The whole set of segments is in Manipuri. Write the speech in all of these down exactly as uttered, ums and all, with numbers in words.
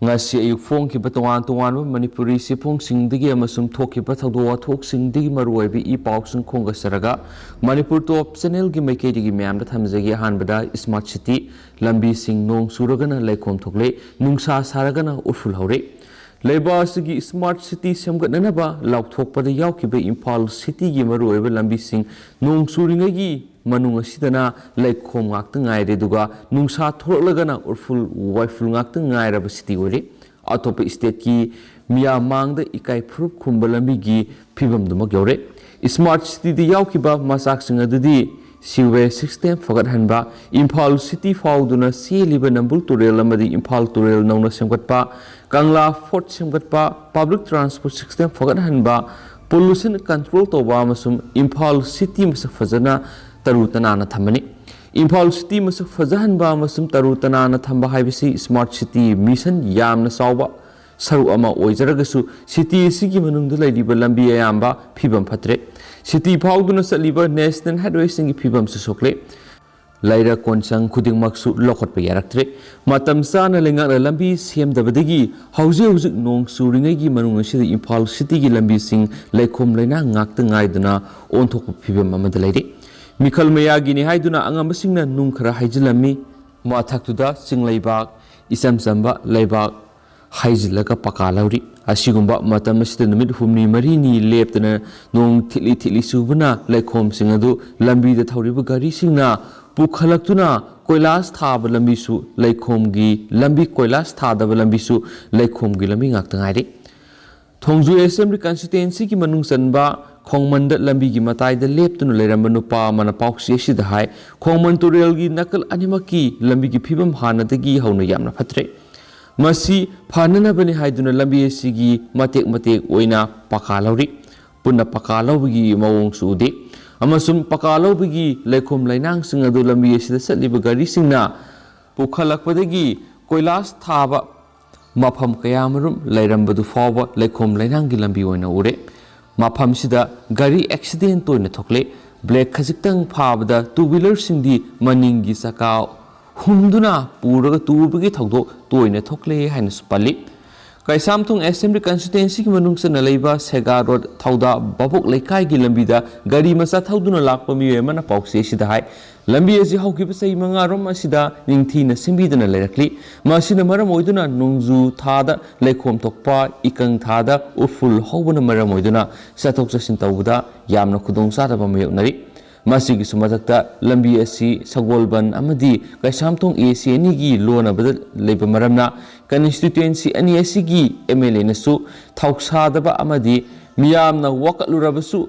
ꯉꯁꯤ ꯑꯌꯨꯛ ꯐꯣꯡꯈꯤꯕ ꯇꯣꯉꯥꯟ ꯇꯣꯉꯥꯟꯕ ꯃꯅꯤꯄꯨꯔꯤ ꯆꯦꯐꯣꯡꯁꯤꯡꯗꯒꯤ ꯑꯃꯁꯨꯡ ꯊꯣꯛꯈꯤꯕ ꯊꯧꯗꯣꯛ ꯋꯥꯊꯣꯛꯁꯤꯡꯗꯒꯤ ꯃꯔꯨꯑꯣꯏꯕ ꯏ ꯄꯥꯎꯁꯤꯡ ꯈꯣꯝꯒꯠꯆꯔꯒ, ꯃꯅꯤꯄꯨꯔ ꯇꯣꯞ ꯆꯦꯅꯦꯜꯒꯤ ꯃꯥꯏꯀꯩꯗꯒꯤ ꯃꯌꯥꯝꯗ ꯊꯝꯖꯒꯦ꯫ ꯑꯍꯥꯟꯕꯗ, ꯁ꯭ꯃꯥꯔꯠ ꯁꯤꯇꯤ꯫ ꯂꯝꯕꯤꯁꯤꯡ ꯅꯣꯡ ꯆꯨꯔꯒꯅ ꯂꯩꯈꯣꯝ ꯊꯣꯛꯂꯦ, ꯅꯨꯡꯁꯥ ꯁꯥꯔꯒꯅ ꯎꯐꯨꯜ ꯍꯧꯔꯦ꯫ ꯂꯩꯕꯥꯛ ꯑꯁꯤꯒꯤ ꯁ꯭ꯃꯥꯔꯠ ꯁꯤꯇꯤ ꯁꯦꯝꯒꯠꯅꯅꯕ ꯂꯥꯎꯊꯣꯛꯄꯗ ꯌꯥꯎꯈꯤꯕ ꯏꯝꯐꯥꯜ ꯁꯤꯇꯤꯒꯤ ꯃꯔꯨꯑꯣꯏꯕ ꯂꯝꯕꯤꯁꯤꯡ ꯅꯣꯡ ꯆꯨꯔꯤꯉꯩꯒꯤ ꯃꯅꯨꯡ ꯑꯁꯤꯗꯅ ꯂꯩꯈꯣꯝ ꯉꯥꯛꯇ ꯉꯥꯏꯔꯦ, ꯑꯗꯨꯒ ꯅꯨꯡꯁꯥ ꯊꯣꯛꯂꯛꯂꯒꯅ ꯎꯐꯨꯜ ꯋꯥꯏꯐꯨꯜ ꯉꯥꯛꯇ ꯉꯥꯏꯔꯕ ꯁꯤꯇꯤ ꯑꯣꯏꯔꯦ꯫ ꯑꯇꯣꯞꯄ ꯁ꯭ꯇꯦꯠꯀꯤ ꯃꯤꯌꯥꯝ ꯃꯥꯡꯗ ꯏꯀꯥꯏ ꯐꯨꯔꯨꯞ ꯈꯨꯝꯕ ꯂꯝꯕꯤꯒꯤ ꯐꯤꯕꯝꯗꯨꯃꯛ ꯌꯧꯔꯦ꯫ ꯁ꯭ꯃꯥꯔꯠ ꯁꯤꯇꯤꯗ ꯌꯥꯎꯈꯤꯕ ꯃꯆꯥꯛꯁꯤꯡ ꯑꯗꯨꯗꯤ ꯁꯤꯋꯦꯖ ꯁꯤꯁꯇꯦꯝ ꯐꯒꯠꯍꯟꯕ, ꯏꯝꯐꯥꯜ ꯁꯤꯇꯤ ꯐꯥꯎꯗꯨꯅ ꯆꯦꯜꯂꯤꯕ ꯅꯝꯕꯨꯜ ꯇꯨꯔꯦꯜ ꯑꯃꯗꯤ ꯏꯝꯐꯥꯜ ꯇꯨꯔꯦꯜ ꯅꯧꯅ ꯁꯦꯝꯒꯠꯄ, ꯀꯪꯂꯥ ꯐꯣꯔꯠ ꯁꯦꯝꯒꯠꯄ, ꯄꯕ꯭ꯂꯤꯛ ꯇ꯭ꯔꯥꯟꯁꯄꯣꯔꯠ ꯁꯤꯁꯇꯦꯝ ꯐꯒꯠꯍꯟꯕ, ꯄꯣꯂꯨꯁꯟ ꯀꯟꯇ꯭ꯔꯣꯜ ꯇꯧꯕ ꯑꯃꯁꯨꯡ ꯏꯝꯐꯥꯜ ꯁꯤꯇꯤ ꯃꯁꯛ ꯐꯖꯅ ꯇꯔꯨ ꯇꯅꯥꯟꯅ ꯊꯝꯕꯅꯤ꯫ ꯏꯝꯐꯥꯜ ꯁꯤꯇꯤ ꯃꯁꯛ ꯐꯖꯍꯟꯕ ꯑꯃꯁꯨꯡ ꯇꯔꯨ ꯇꯅꯥꯟꯅ ꯊꯝꯕ ꯍꯥꯏꯕꯁꯤ ꯁ꯭ꯃꯥꯔꯠ ꯁꯤꯇꯤ ꯃꯤꯁꯟ ꯌꯥꯝꯅ ꯆꯥꯎꯕ ꯁꯔꯨꯛ ꯑꯃ ꯑꯣꯏꯖꯔꯒꯁꯨ, ꯁꯤꯇꯤ ꯑꯁꯤꯒꯤ ꯃꯅꯨꯡꯗ ꯂꯩꯔꯤꯕ ꯂꯝꯕꯤ ꯑꯌꯥꯝꯕ ꯐꯤꯕꯝ ꯐꯠꯇ꯭ꯔꯦ꯫ ꯁꯤꯇꯤ ꯐꯥꯎꯗꯨꯅ ꯆꯠꯂꯤꯕ ꯅꯦꯁꯅꯦꯜ ꯍꯥꯏꯋꯦꯁꯤꯡꯒꯤ ꯐꯤꯕꯝꯁꯨ ꯁꯣꯛꯂꯦ꯫ ꯂꯩꯔ ꯀꯣꯟꯁꯪ ꯈꯨꯗꯤꯡꯃꯛꯁꯨ ꯂꯧꯈꯠꯄ ꯌꯥꯔꯛꯇ꯭ꯔꯦ꯫ ꯃꯇꯝ ꯆꯥꯅ ꯂꯩꯉꯥꯛꯅ ꯂꯝꯕꯤ ꯁꯦꯝꯗꯕꯗꯒꯤ ꯍꯧꯖꯤꯛ ꯍꯧꯖꯤꯛ ꯅꯣꯡ ꯆꯨꯔꯤꯉꯩꯒꯤ ꯃꯅꯨꯡ ꯑꯁꯤꯗ ꯏꯝꯐꯥꯜ ꯁꯤꯇꯤꯒꯤ ꯂꯝꯕꯤꯁꯤꯡ ꯂꯩꯈꯣꯝ ꯂꯩꯅꯥꯡ ꯉꯥꯛꯇ ꯉꯥꯏꯗꯨꯅ ꯑꯣꯟꯊꯣꯛꯄ ꯐꯤꯕꯝ ꯑꯃꯗ ꯂꯩꯔꯦ꯫ ꯃꯤꯈꯜ ꯃꯌꯥꯒꯤꯅꯤ ꯍꯥꯏꯗꯨꯅ ꯑꯉꯝꯕꯁꯤꯡꯅ ꯅꯨꯡ ꯈꯔ ꯍꯩꯖꯤꯜꯂꯝꯃꯤ꯫ ꯃꯊꯛꯇꯨꯗ ꯆꯤꯡ ꯂꯩꯕꯥꯛ, ꯏꯆꯝ ꯆꯝꯕ ꯂꯩꯕꯥꯛ ꯍꯩꯖꯤꯜꯂꯒ ꯄꯀꯥ ꯂꯧꯔꯤ꯫ ꯑꯁꯤꯒꯨꯝꯕ ꯃꯇꯝ ꯑꯁꯤꯗ ꯅꯨꯃꯤꯠ ꯍꯨꯝꯅꯤ ꯃꯔꯤꯅꯤ ꯂꯦꯞꯇꯅ ꯅꯣꯡ ꯊꯤꯠꯂꯤ ꯊꯤꯠꯂꯤ ꯆꯨꯕꯅ ꯂꯩꯈꯣꯝꯁꯤꯡ ꯑꯗꯨ ꯂꯝꯕꯤꯗ ꯊꯧꯔꯤꯕ ꯒꯥꯔꯤꯁꯤꯡꯅ ꯄꯨꯈꯠꯂꯛꯇꯨꯅ ꯀꯣꯏꯂꯥꯁ ꯊꯥꯕ ꯂꯝꯕꯤꯁꯨ ꯂꯩꯈꯣꯝꯒꯤ ꯂꯝꯕꯤ, ꯀꯣꯏꯂꯥꯁ ꯊꯥꯗꯕ ꯂꯝꯕꯤꯁꯨ ꯂꯩꯈꯣꯝꯒꯤ ꯂꯝꯕꯤ ꯉꯥꯛꯇ ꯉꯥꯏꯔꯦ꯫ ꯊꯣꯡꯖꯨ ꯑꯦꯁꯦꯝꯕ꯭ꯂꯤ ꯀꯟꯁꯇꯤꯇ꯭ꯋꯦꯟꯁꯤꯒꯤ ꯃꯅꯨꯡ ꯆꯟꯕ ꯈꯣꯡꯃꯟꯗ ꯂꯝꯕꯤꯒꯤ ꯃꯇꯥꯏꯗ ꯂꯦꯞꯇꯨꯅ ꯂꯩꯔꯝꯕ ꯅꯨꯄꯥ ꯑꯃꯅ ꯄꯥꯎꯆꯦ ꯑꯁꯤꯗ ꯍꯥꯏ, ꯈꯣꯡꯃꯟ ꯇꯨꯔꯦꯜꯒꯤ ꯅꯥꯀꯜ ꯑꯅꯤꯃꯛꯀꯤ ꯂꯝꯕꯤꯒꯤ ꯐꯤꯕꯝ ꯍꯥꯟꯅꯗꯒꯤ ꯍꯧꯅ ꯌꯥꯝꯅ ꯐꯠꯇ꯭ꯔꯦ꯫ ꯃꯁꯤ ꯐꯅꯅꯕꯅꯤ ꯍꯥꯏꯗꯨꯅ ꯂꯝꯕꯤ ꯑꯁꯤꯒꯤ ꯃꯇꯦꯛ ꯃꯇꯦꯛ ꯑꯣꯏꯅ ꯄꯀꯥ ꯂꯧꯔꯤ꯫ ꯄꯨꯟꯅ ꯄꯀꯥ ꯂꯧꯕꯒꯤ ꯃꯑꯣꯡꯁꯨ ꯎꯗꯦ꯫ ꯑꯃꯁꯨꯡ ꯄꯀꯥ ꯂꯧꯕꯒꯤ ꯂꯩꯈꯣꯝ ꯂꯩꯅꯥꯡꯁꯤꯡ ꯑꯗꯨ ꯂꯝꯕꯤ ꯑꯁꯤꯗ ꯆꯠꯂꯤꯕ ꯒꯥꯔꯤꯁꯤꯡꯅ ꯄꯨꯈꯠꯂꯛꯄꯗꯒꯤ ꯀꯣꯏꯂꯥꯁ ꯊꯥꯕ ꯃꯐꯝ ꯀꯌꯥꯃꯔꯨꯝ ꯂꯩꯔꯝꯕꯗꯨ ꯐꯥꯎꯕ ꯂꯩꯈꯣꯝ ꯂꯩꯅꯥꯡꯒꯤ ꯂꯝꯕꯤ ꯑꯣꯏꯅ ꯎꯔꯦ꯫ ꯃꯐꯝꯁꯤꯗ ꯒꯥꯔꯤ ꯑꯦꯛꯁꯤꯗꯦꯟ ꯇꯣꯏꯅ ꯊꯣꯛꯂꯦ꯫ ꯕ꯭ꯔꯦꯛ ꯈꯖꯤꯛꯇꯪ ꯐꯥꯕꯗ ꯇꯨ ꯋꯤꯂꯔꯁꯤꯡꯗꯤ ꯃꯅꯤꯡꯒꯤ ꯆꯀꯥ ꯍꯨꯝꯗꯨꯅ ꯄꯨꯔꯒ ꯇꯨꯕꯒꯤ ꯊꯧꯗꯣꯛ ꯇꯣꯏꯅ ꯊꯣꯛꯂꯦ ꯍꯥꯏꯅꯁꯨ ꯄꯜꯂꯤ꯫ ꯀꯩꯁꯥꯝꯊꯣꯡ ꯑꯦꯁꯦꯝꯕ꯭ꯂꯤ ꯀꯟꯁꯇꯤꯇ꯭ꯋꯦꯟꯁꯤꯒꯤ ꯃꯅꯨꯡ ꯆꯟꯅ ꯂꯩꯕ ꯁꯦꯒꯥ ꯔꯣꯗ ꯊꯧꯗꯥ ꯚꯥꯕꯣꯛ ꯂꯩꯀꯥꯏꯒꯤ ꯂꯝꯕꯤꯗ ꯒꯥꯔꯤ ꯃꯆꯥ ꯊꯧꯗꯨꯅ ꯂꯥꯛꯄ ꯃꯤꯑꯣꯏ ꯑꯃꯅ ꯄꯥꯎꯆꯦ ꯑꯁꯤꯗ ꯍꯥꯏ, ꯂꯝꯕꯤ ꯑꯁꯤ ꯍꯧꯈꯤꯕ ꯆꯍꯤ ꯃꯉꯥꯔꯣꯝ ꯑꯁꯤꯗ ꯅꯤꯡꯊꯤꯅ ꯁꯦꯝꯕꯤꯗꯅ ꯂꯩꯔꯛꯂꯤ꯫ ꯃꯁꯤꯅ ꯃꯔꯝ ꯑꯣꯏꯗꯨꯅ ꯅꯣꯡꯖꯨ ꯊꯥꯗ ꯂꯩꯈꯣꯝ ꯊꯣꯛꯄ, ꯏꯀꯪ ꯊꯥꯗ ꯎꯐꯨꯜ ꯍꯧꯕꯅ ꯃꯔꯝ ꯑꯣꯏꯗꯨꯅ ꯆꯠꯊꯣꯛ ꯆꯠꯁꯤꯟ ꯇꯧꯕꯗ ꯌꯥꯝꯅ ꯈꯨꯗꯣꯡꯆꯥꯗꯕ ꯃꯥꯌꯣꯛꯅꯔꯤ꯫ ꯃꯁꯤꯒꯤꯁꯨ ꯃꯊꯛꯇ ꯂꯝꯕꯤ ꯑꯁꯤ ꯁꯒꯣꯜꯕꯟ ꯑꯃꯗꯤ ꯀꯩꯁꯥꯝꯊꯣꯡ ꯑꯦ ꯁꯤ ꯑꯅꯤꯒꯤ ꯂꯣꯟꯅꯕꯗ ꯂꯩꯕ ꯃꯔꯝꯅ ꯀꯟꯁꯇꯤꯇ꯭ꯋꯦꯟꯁꯤ ꯑꯅꯤ ꯑꯁꯤꯒꯤ ꯑꯦꯝ ꯑꯦꯜ ꯑꯦꯅꯁꯨ ꯊꯧꯁꯥꯗꯕ ꯑꯃꯗꯤ ꯃꯤꯌꯥꯝꯅ ꯋꯥꯀꯠꯂꯨꯔꯕꯁꯨ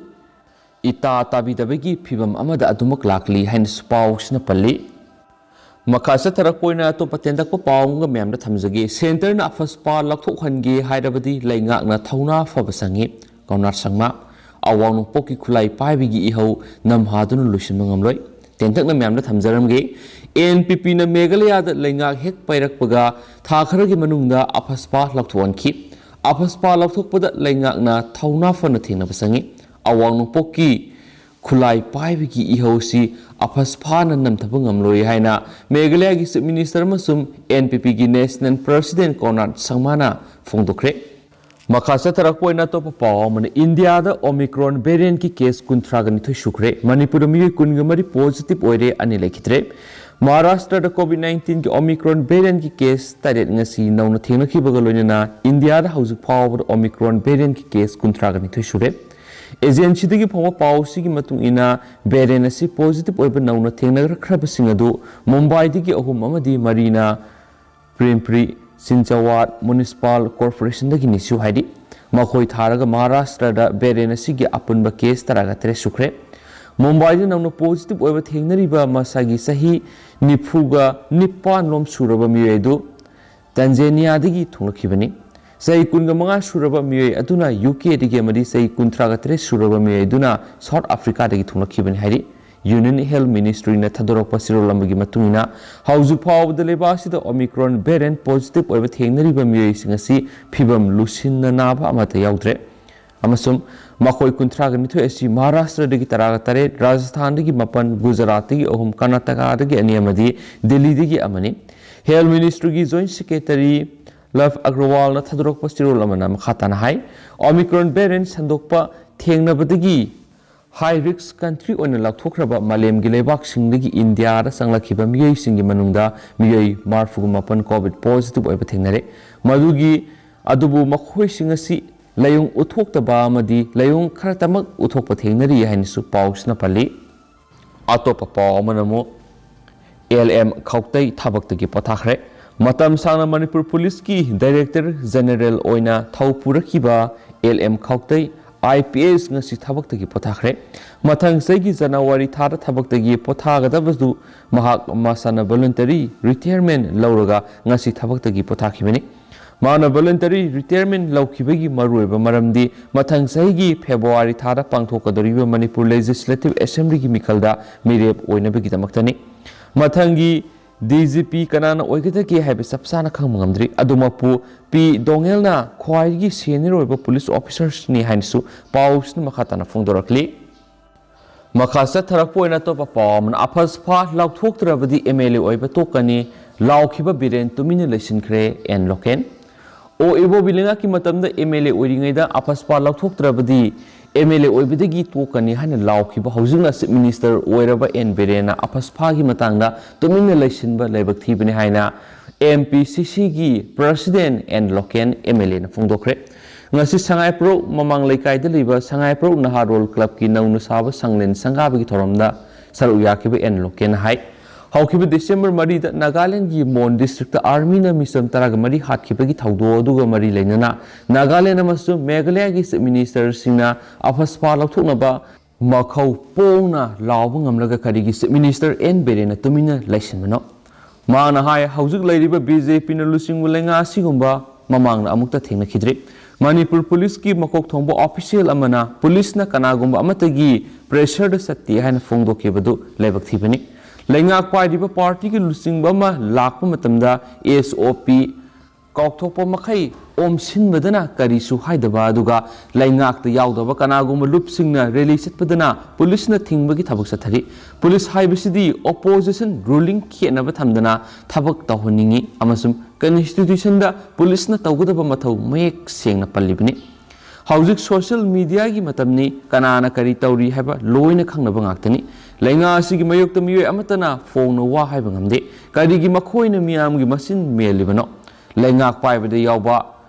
ꯏꯇꯥ ꯇꯥꯕꯤꯗꯕꯒꯤ ꯐꯤꯕꯝ ꯑꯃꯗ ꯑꯗꯨꯃꯛ ꯂꯥꯛꯂꯤ ꯍꯥꯏꯅꯁꯨ ꯄꯥꯎꯁꯤꯅ ꯄꯜꯂꯤ꯫ ꯃꯈꯥ ꯆꯠꯊꯔꯛꯄ ꯑꯣꯏꯅ ꯑꯇꯣꯞꯄ ꯇꯦꯟꯇꯛꯄ ꯄꯥꯎ ꯑꯃꯒ ꯃꯌꯥꯝꯗ ꯊꯝꯖꯒꯦ꯫ ꯁꯦꯟꯇꯔꯅ ꯑꯐꯁꯄꯥ ꯂꯧꯊꯣꯛꯍꯟꯒꯦ ꯍꯥꯏꯔꯕꯗꯤ ꯂꯩꯉꯥꯛꯅ ꯊꯧꯅꯥ ꯐꯕ ꯆꯪꯏ꯫ ꯀꯣꯅꯥꯔ ꯁꯪꯃꯥ꯫ ꯑꯋꯥꯡ ꯅꯣꯡꯄꯣꯛꯀꯤ ꯈꯨꯠꯂꯥꯏ ꯄꯥꯏꯕꯒꯤ ꯏꯍꯧ ꯅꯝꯍꯥꯗꯨꯅ ꯂꯣꯏꯁꯤꯟꯕ ꯉꯝꯂꯣꯏ꯫ ꯇꯦꯟꯇꯛꯅ ꯃꯌꯥꯝꯗ ꯊꯝꯖꯔꯝꯒꯦ꯫ ꯑꯦꯟ ꯄꯤ ꯄꯤꯅ ꯃꯦꯘꯥꯂꯌꯥꯗ ꯂꯩꯉꯥꯛ ꯍꯦꯛ ꯄꯥꯏꯔꯛꯄꯒ ꯊꯥ ꯈꯔꯒꯤ ꯃꯅꯨꯡꯗ ꯑꯐꯁꯄꯥ ꯂꯧꯊꯣꯛꯍꯟꯈꯤ꯫ ꯑꯐꯁꯄꯥ ꯂꯧꯊꯣꯛꯄꯗ ꯂꯩꯉꯥꯛꯅ ꯊꯧꯅꯥ ꯐꯅ ꯊꯦꯡꯅꯕ ꯆꯪꯏ꯫ ꯑꯋꯥꯡ ꯅꯣꯡꯄꯣꯛꯀꯤ ꯈꯨꯠꯂꯥꯏ ꯄꯥꯏꯕꯒꯤ ꯏꯍꯧꯁꯤ ꯑꯐꯁꯄꯥꯅ ꯅꯝꯊꯕ ꯉꯝꯂꯣꯏ ꯍꯥꯏꯅ ꯃꯦꯘꯥꯂꯌꯥꯒꯤ ꯆꯤꯐ ꯃꯤꯅꯤꯁꯇꯔ ꯑꯃꯁꯨꯡ ꯑꯦꯟ ꯄꯤ ꯄꯤꯒꯤ ꯅꯦꯁꯅꯦꯜ ꯄ꯭ꯔꯁꯤꯗꯦꯟ ꯀꯣꯅꯥꯔ ꯁꯪꯃꯥꯅ ꯐꯣꯡꯗꯣꯛꯈ꯭ꯔꯦ꯫ ꯃꯈꯥ ꯆꯠꯊꯔꯛꯄ ꯑꯣꯏꯅ ꯑꯇꯣꯞꯄ ꯄꯥꯎ ꯑꯃꯅ, ꯏꯟꯗꯤꯌꯥꯗ ꯑꯣꯃꯤꯀ꯭ꯔꯣꯟ ꯚꯦꯔꯤꯌꯟꯠꯀꯤ ꯀꯦꯁ ꯀꯨꯟꯊ꯭ꯔꯥꯒ ꯅꯤꯊꯣꯏ ꯁꯨꯈ꯭ꯔꯦ꯫ ꯃꯅꯤꯄꯨꯔꯗ ꯃꯤꯑꯣꯏ ꯀꯨꯟꯒ ꯃꯔꯤ ꯄꯣꯖꯤꯇꯤꯚ ꯑꯣꯏꯔꯦ, ꯑꯅꯤ ꯂꯩꯈꯤꯗ꯭ꯔꯦ꯫ ꯃꯍꯥꯔꯥꯁꯇ꯭ꯔꯗ ꯀꯣꯚꯤꯗ ꯅꯥꯏꯟꯇꯤꯟꯒꯤ ꯑꯣꯃꯤꯀ꯭ꯔꯣꯟ ꯚꯦꯔꯤꯌꯟꯠꯀꯤ ꯀꯦꯁ ꯇꯔꯦꯠ ꯉꯁꯤ ꯅꯧꯅ ꯊꯦꯡꯅꯈꯤꯕꯒ ꯂꯣꯏꯅꯅ ꯏꯟꯗꯤꯌꯥꯗ ꯍꯧꯖꯤꯛ ꯐꯥꯎꯕꯗ ꯑꯣꯃꯤꯀ꯭ꯔꯣꯟ ꯚꯦꯔꯤꯌꯟꯠꯀꯤ ꯀꯦꯁ ꯀꯨꯟꯊ꯭ꯔꯥꯒ ꯅꯤꯊꯣꯏ ꯁꯨꯔꯦ꯫ ꯑꯦꯖꯦꯟꯁꯤꯗꯒꯤ ꯐꯪꯕ ꯄꯥꯎꯁꯤꯒꯤ ꯃꯇꯨꯡ ꯏꯟꯅ, ꯚꯦꯔꯤꯌꯟꯠ ꯑꯁꯤ ꯄꯣꯖꯤꯇꯤꯚ ꯑꯣꯏꯕ ꯅꯧꯅ ꯊꯦꯡꯅꯈ꯭ꯔꯕꯁꯤꯡ ꯑꯗꯨ ꯃꯨꯝꯕꯥꯏꯗꯒꯤ ꯑꯍꯨꯝ ꯑꯃꯗꯤ ꯃꯔꯤꯅ ꯄ꯭ꯔꯦꯝꯄ꯭ꯔꯤ ꯆꯤꯟꯆꯋꯥꯗ ꯃ꯭ꯌꯨꯅꯤꯁꯤꯄꯥꯜ ꯀꯣꯔꯄꯣꯔꯦꯁꯟꯗꯒꯤꯅꯤꯁꯨ ꯍꯥꯏꯔꯤ꯫ ꯃꯈꯣꯏ ꯊꯥꯔꯒ ꯃꯍꯥꯔꯥꯁꯇ꯭ꯔꯗ ꯚꯦꯔꯤꯌꯟꯠ ꯑꯁꯤꯒꯤ ꯑꯄꯨꯟꯕ ꯀꯦꯁ ꯇꯔꯥꯒ ꯇꯔꯦꯠ ꯁꯨꯈ꯭ꯔꯦ꯫ ꯃꯨꯝꯕꯥꯏꯗ ꯅꯧꯅ ꯄꯣꯖꯤꯇꯤꯚ ꯑꯣꯏꯕ ꯊꯦꯡꯅꯔꯤꯕ ꯃꯁꯥꯒꯤ ꯆꯍꯤ ꯅꯤꯐꯨꯒ ꯅꯤꯄꯥꯟ ꯂꯣꯝ ꯁꯨꯔꯕ ꯃꯤꯑꯣꯏ ꯑꯗꯨ ꯇꯥꯟꯖꯥꯅꯤꯌꯥꯗꯒꯤ ꯊꯣꯛꯂꯛꯈꯤꯕꯅꯤ꯫ ꯆꯍꯤ ꯀꯨꯟꯒ ꯃꯉꯥ ꯁꯨꯔꯕ ꯃꯤꯑꯣꯏ ꯑꯗꯨꯅ ꯌꯨ ꯀꯦꯗꯒꯤ ꯑꯃꯗꯤ ꯆꯍꯤ ꯀꯨꯟꯊ꯭ꯔꯥꯒ ꯇꯔꯦꯠ ꯁꯨꯔꯕ ꯃꯤꯑꯣꯏ ꯑꯗꯨꯅ ꯁꯥꯎꯠ ꯑꯐ꯭ꯔꯤꯀꯥꯗꯒꯤ ꯊꯣꯛꯂꯛꯈꯤꯕꯅꯤ ꯍꯥꯏꯔꯤ꯫ ꯌꯨꯅꯤꯌꯟ ꯍꯦꯜꯊ ꯃꯤꯅꯤꯁꯇ꯭ꯔꯤꯅ ꯊꯥꯗꯣꯔꯛꯄ ꯆꯦꯔꯣꯜ ꯑꯃꯒꯤ ꯃꯇꯨꯡ ꯏꯟꯅ, ꯍꯧꯖꯤꯛ ꯐꯥꯎꯕꯗ ꯂꯩꯕꯥꯛ ꯑꯁꯤꯗ ꯑꯣꯃꯤꯀ꯭ꯔꯣꯟ ꯚꯦꯔꯤꯌꯟꯠ ꯄꯣꯖꯤꯇꯤꯚ ꯑꯣꯏꯕ ꯊꯦꯡꯅꯔꯤꯕ ꯃꯤꯑꯣꯏꯁꯤꯡ ꯑꯁꯤ ꯐꯤꯕꯝ ꯂꯨꯁꯤꯟꯅ ꯅꯥꯕ ꯑꯃꯠꯇ ꯌꯥꯎꯗ꯭ꯔꯦ꯫ ꯑꯃꯁꯨꯡ ꯃꯈꯣꯏ ꯀꯨꯟꯊ꯭ꯔꯥꯒ ꯅꯤꯊꯣꯏ ꯑꯁꯤ ꯃꯍꯥꯔꯥꯁꯇ꯭ꯔꯗꯒꯤ ꯇꯔꯥꯒ ꯇꯔꯦꯠ, ꯔꯥꯖꯁꯊꯥꯟꯗꯒꯤ ꯃꯥꯄꯟ, ꯒꯨꯖꯔꯥꯠꯇꯒꯤ ꯑꯍꯨꯝ, ꯀꯔꯅꯥꯇꯀꯥꯗꯒꯤ ꯑꯅꯤ ꯑꯃꯗꯤ ꯗꯦꯜꯂꯤꯗꯒꯤ ꯑꯃꯅꯤ꯫ Health Ministryꯒꯤ Joint Secretary Love Agrawalꯅ ꯊꯥꯗꯣꯔꯛꯄ ꯆꯦꯔꯣꯜ ꯑꯃꯅ ꯃꯈꯥ ꯇꯥꯅ ꯍꯥꯏ, Omicron variant ꯁꯟꯗꯣꯛꯄ ꯊꯦꯡꯅꯕꯗꯒꯤ high risk country ꯑꯣꯏꯅ ꯂꯥꯎꯊꯣꯛꯈ꯭ꯔꯕ ꯃꯥꯂꯦꯝꯒꯤ ꯂꯩꯕꯥꯛꯁꯤꯡꯗꯒꯤ ꯏꯟꯗꯤꯌꯥꯗ ꯆꯪꯂꯛꯈꯤꯕ ꯃꯤꯑꯣꯏꯁꯤꯡꯒꯤ ꯃꯅꯨꯡꯗ ꯃꯤꯑꯣꯏ ꯃꯔꯤꯐꯨꯒ ꯃꯥꯄꯟ COVID positive ꯑꯣꯏꯕ ꯊꯦꯡꯅꯔꯦ꯫ ꯃꯗꯨꯒꯤ, ꯑꯗꯨꯕꯨ ꯃꯈꯣꯏꯁꯤꯡ ꯑꯁꯤ ꯂꯥꯏꯑꯣꯡ ꯎꯠꯊꯣꯛꯇꯕ ꯑꯃꯗꯤ ꯂꯥꯏꯑꯣꯡ ꯈꯔꯇꯃꯛ ꯎꯠꯊꯣꯛꯄ ꯊꯦꯡꯅꯔꯤ ꯍꯥꯏꯅꯁꯨ ꯄꯥꯎꯁꯤꯅ ꯄꯜꯂꯤ꯫ ꯑꯇꯣꯞꯄ ꯄꯥꯎ ꯑꯃꯅ ꯑꯃꯨꯛ ꯑꯦꯜ ꯑꯦꯝ ꯈꯧꯇꯩ ꯊꯕꯛꯇꯒꯤ ꯄꯣꯊꯥꯈ꯭ꯔꯦ꯫ ꯃꯇꯝ ꯁꯥꯡꯅ ꯃꯅꯤꯄꯨꯔ ꯄꯨꯂꯤꯁꯀꯤ ꯗꯥꯏꯔꯦꯛꯇꯔ ꯖꯦꯅꯦꯔꯦꯜ ꯑꯣꯏꯅ ꯊꯧ ꯄꯨꯔꯛꯈꯤꯕ L M ꯈꯧꯇꯩ, I P S, ꯉꯁꯤ ꯊꯕꯛꯇꯒꯤ ꯄꯣꯊꯥꯈ꯭ꯔꯦ꯫ ꯃꯊꯪ ꯆꯍꯤꯒꯤ ꯖꯅꯋꯥꯔꯤ ꯊꯥꯗ ꯊꯕꯛꯇꯒꯤ ꯄꯣꯊꯥꯒꯗꯕꯗꯨ ꯃꯍꯥꯛ ꯃꯁꯥꯅ voluntary retirement ꯂꯧꯔꯒ ꯉꯁꯤ ꯊꯕꯛꯇꯒꯤ ꯄꯣꯊꯥꯈꯤꯕꯅꯤ꯫ ꯃꯥꯅ voluntary retirement ꯂꯧꯈꯤꯕꯒꯤ ꯃꯔꯨꯑꯣꯏꯕ ꯃꯔꯝꯗꯤ ꯃꯊꯪ ꯆꯍꯤꯒꯤ ꯐꯦꯕ꯭ꯔꯨꯋꯥꯔꯤ ꯊꯥꯗ ꯄꯥꯡꯊꯣꯛꯀꯗꯧꯔꯤꯕ ꯃꯅꯤꯄꯨꯔ Legislative Assemblyꯒꯤ ꯃꯤꯈꯜꯗ ꯃꯤꯔꯦꯞ ꯑꯣꯏꯅꯕꯒꯤꯗꯃꯛꯇꯅꯤ꯫ ꯃꯊꯪꯒꯤ ꯗꯤ ꯖꯤ ꯄꯤ ꯀꯅꯥꯅ ꯑꯣꯏꯒꯗꯒꯦ ꯍꯥꯏꯕ ꯆꯞ ꯆꯥꯅ ꯈꯪꯕ ꯉꯝꯗ꯭ꯔꯤ꯫ ꯑꯗꯨꯃꯛꯄꯨ ꯄꯤ ꯗꯣꯉꯦꯜꯅ ꯈ꯭ꯋꯥꯏꯗꯒꯤ senior ꯑꯣꯏꯕ ꯄꯨꯂꯤꯁ ꯑꯣꯐꯤꯁꯔꯁꯅꯤ ꯍꯥꯏꯅꯁꯨ ꯄꯥꯎꯁꯤꯅ ꯃꯈꯥ ꯇꯥꯅ ꯐꯣꯡꯗꯣꯔꯛꯂꯤ꯫ ꯃꯈꯥ ꯆꯠꯊꯔꯛꯄ ꯑꯣꯏꯅ ꯑꯇꯣꯞꯄ ꯄꯥꯎ ꯑꯃꯅ, "ꯑꯐꯁꯐꯥ ꯂꯥꯎꯊꯣꯛꯇ꯭ꯔꯕꯗꯤ ꯑꯦꯝ ꯑꯦꯜ ꯑꯦ ꯑꯣꯏꯕ ꯇꯣꯛꯀꯅꯤ" ꯂꯥꯎꯈꯤꯕ ꯕꯤꯔꯦꯟ ꯇꯨꯃꯤꯟꯅ ꯂꯩꯁꯤꯟꯈ꯭ꯔꯦ, ꯑꯦꯟ ꯂꯣꯀꯦꯟ꯫ ꯑꯣ ꯏꯕꯣꯕꯤ ꯂꯩꯉꯥꯛꯀꯤ ꯃꯇꯝꯗ ꯑꯦꯝ ꯑꯦꯜ ꯑꯦ ꯑꯣꯏꯔꯤꯉꯩꯗ ꯑꯐꯁꯐꯥ ꯂꯥꯎꯊꯣꯛꯇ꯭ꯔꯕꯗꯤ ꯑꯦꯝ ꯑꯦꯜ ꯑꯦ ꯑꯣꯏꯕꯗꯒꯤ ꯇꯣꯛꯀꯅꯤ ꯍꯥꯏꯅ ꯂꯥꯎꯈꯤꯕ ꯍꯧꯖꯤꯛꯅ ꯆꯤꯐ ꯃꯤꯅꯤꯁꯇꯔ ꯑꯣꯏꯔꯕ ꯑꯦꯟ ꯕꯤꯔꯦꯟꯅ ꯑꯐꯁꯐꯥꯒꯤ ꯃꯇꯥꯡꯗ ꯇꯨꯃꯤꯟꯅ ꯂꯩꯁꯤꯟꯕ ꯂꯥꯏꯕꯛ ꯊꯤꯕꯅꯤ ꯍꯥꯏꯅ ꯑꯦꯝ ꯄꯤ ꯁꯤ ꯁꯤꯒꯤ president N Loken M L ꯑꯦꯅ ꯐꯣꯡꯗꯣꯛꯈ꯭ꯔꯦ꯫ ꯉꯁꯤ ꯁꯉꯥꯏꯄ꯭ꯔꯧ ꯃꯃꯥꯡ ꯂꯩꯀꯥꯏꯗ ꯂꯩꯕ ꯁꯉꯥꯏꯄ꯭ꯔꯧ ꯅꯍꯥꯔꯣꯜ ꯀ꯭ꯂꯕꯀꯤ ꯅꯧꯅ ꯁꯥꯕ ꯁꯪꯂꯦꯟ ꯁꯪꯒꯥꯕꯒꯤ ꯊꯧꯔꯝꯗ ꯁꯔꯨꯛ ꯌꯥꯈꯤꯕ ꯑꯦꯟ ꯂꯣꯀꯦꯟꯅ ꯍꯥꯏ, ꯍꯧꯈꯤꯕ ꯗꯤꯁꯦꯝꯕꯔ ꯃꯔꯤꯗ ꯅꯥꯒꯥꯂꯦꯟꯗꯒꯤ ꯃꯣꯟ ꯗꯤꯁꯇ꯭ꯔꯤꯛꯇ ꯑꯥꯔꯃꯤꯅ ꯃꯤꯆꯝ ꯇꯔꯥꯒ ꯃꯔꯤ ꯍꯥꯠꯈꯤꯕꯒꯤ ꯊꯧꯗꯣꯛ ꯑꯗꯨꯒ ꯃꯔꯤ ꯂꯩꯅꯅ ꯅꯥꯒꯥꯂꯦꯟ ꯑꯃꯁꯨꯡ ꯃꯦꯘꯥꯂꯌꯥꯒꯤ ꯆꯤꯐ ꯃꯤꯅꯤꯁꯇꯔꯁꯤꯡꯅ ꯑꯐꯁꯐꯥ ꯂꯧꯊꯣꯛꯅꯕ ꯃꯈꯧ ꯄꯣꯡꯅ ꯂꯥꯎꯕ ꯉꯝꯂꯒ ꯀꯔꯤꯒꯤ ꯆꯤꯐ ꯃꯤꯅꯤꯁꯇꯔ ꯑꯦꯟ ꯕꯤꯔꯦꯟꯅ ꯇꯨꯃꯤꯟꯅ ꯂꯩꯁꯤꯟꯕꯅꯣ? ꯃꯥꯅ ꯍꯥꯏ, ꯍꯧꯖꯤꯛ ꯂꯩꯔꯤꯕ ꯕꯤ ꯖꯦ ꯄꯤꯅ ꯂꯨꯆꯤꯡꯕ ꯂꯩꯉꯥꯛ ꯑꯁꯤꯒꯨꯝꯕ ꯃꯃꯥꯡꯗ ꯑꯃꯨꯛꯇ ꯊꯦꯡꯅꯈꯤꯗ꯭ꯔꯤ꯫ ꯃꯅꯤꯄꯨꯔ ꯄꯨꯂꯤꯁꯀꯤ ꯃꯀꯣꯛ ꯊꯣꯡꯕ ꯑꯣꯐꯤꯁꯤꯌꯦꯜ ꯑꯃꯅ ꯄꯨꯂꯤꯁꯅ ꯀꯅꯥꯒꯨꯝꯕ ꯑꯃꯠꯇꯒꯤ ꯄ꯭ꯔꯦꯁꯔꯗ ꯆꯠꯇꯦ ꯍꯥꯏꯅ ꯐꯣꯡꯗꯣꯛꯈꯤꯕꯗꯨ ꯂꯥꯏꯕꯛ ꯊꯤꯕꯅꯤ꯫ ꯂꯩꯉꯥꯛ ꯄꯥꯏꯔꯤꯕ ꯄꯥꯔꯇꯤꯒꯤ ꯂꯨꯆꯤꯡꯕ ꯑꯃ ꯂꯥꯛꯄ ꯃꯇꯝꯗ ꯑꯦꯁ ꯑꯣ ꯄꯤ ꯀꯥꯎꯊꯣꯛꯄ ꯃꯈꯩ ꯑꯣꯝꯁꯤꯟꯕꯗꯅ ꯀꯔꯤꯁꯨ ꯍꯥꯏꯗꯕ, ꯑꯗꯨꯒ ꯂꯩꯉꯥꯛꯇ ꯌꯥꯎꯗꯕ ꯀꯅꯥꯒꯨꯝꯕ ꯂꯨꯞꯁꯤꯡꯅ ꯔꯦꯂꯤ ꯆꯠꯄꯗꯅ ꯄꯨꯂꯤꯁꯅ ꯊꯤꯡꯕꯒꯤ ꯊꯕꯛ ꯆꯠꯊꯔꯤ꯫ ꯄꯨꯂꯤꯁ ꯍꯥꯏꯕꯁꯤꯗꯤ ꯑꯣꯄꯣꯖꯤꯁꯟ ꯔꯨꯂꯤꯡ ꯈꯦꯠꯅꯕ ꯊꯝꯗꯅ ꯊꯕꯛ ꯇꯧꯍꯟꯅꯤꯡꯏ ꯑꯃꯁꯨꯡ ꯀꯟꯁꯇꯤꯇ꯭ꯌꯨꯁꯟꯗ ꯄꯨꯂꯤꯁꯅ ꯇꯧꯒꯗꯕ ꯃꯊꯧ ꯃꯌꯦꯛ ꯁꯦꯡꯅ ꯄꯜꯂꯤꯕꯅꯤ꯫ ꯍꯧꯖꯤꯛ ꯁꯣꯁꯤꯌꯦꯜ ꯃꯤꯗꯤꯌꯥꯒꯤ ꯃꯇꯝꯅꯤ, ꯀꯅꯥꯅ ꯀꯔꯤ ꯇꯧꯔꯤ ꯍꯥꯏꯕ ꯂꯣꯏꯅ ꯈꯪꯅꯕ ꯉꯥꯛꯇꯅꯤ꯫ ꯂꯩꯉꯥꯛ ꯑꯁꯤꯒꯤ ꯃꯥꯌꯣꯛꯇ ꯃꯤꯑꯣꯏ ꯑꯃꯠꯇꯅ ꯐꯣꯡꯅ ꯋꯥ ꯍꯥꯏꯕ ꯉꯝꯗꯦ꯫ ꯀꯔꯤꯒꯤ ꯃꯈꯣꯏꯅ ꯃꯤꯌꯥꯝꯒꯤ ꯃꯆꯤꯟ ꯃꯦꯜꯂꯤꯕꯅꯣ? ꯂꯩꯉꯥꯛ ꯄꯥꯏꯕꯗ ꯌꯥꯎꯕ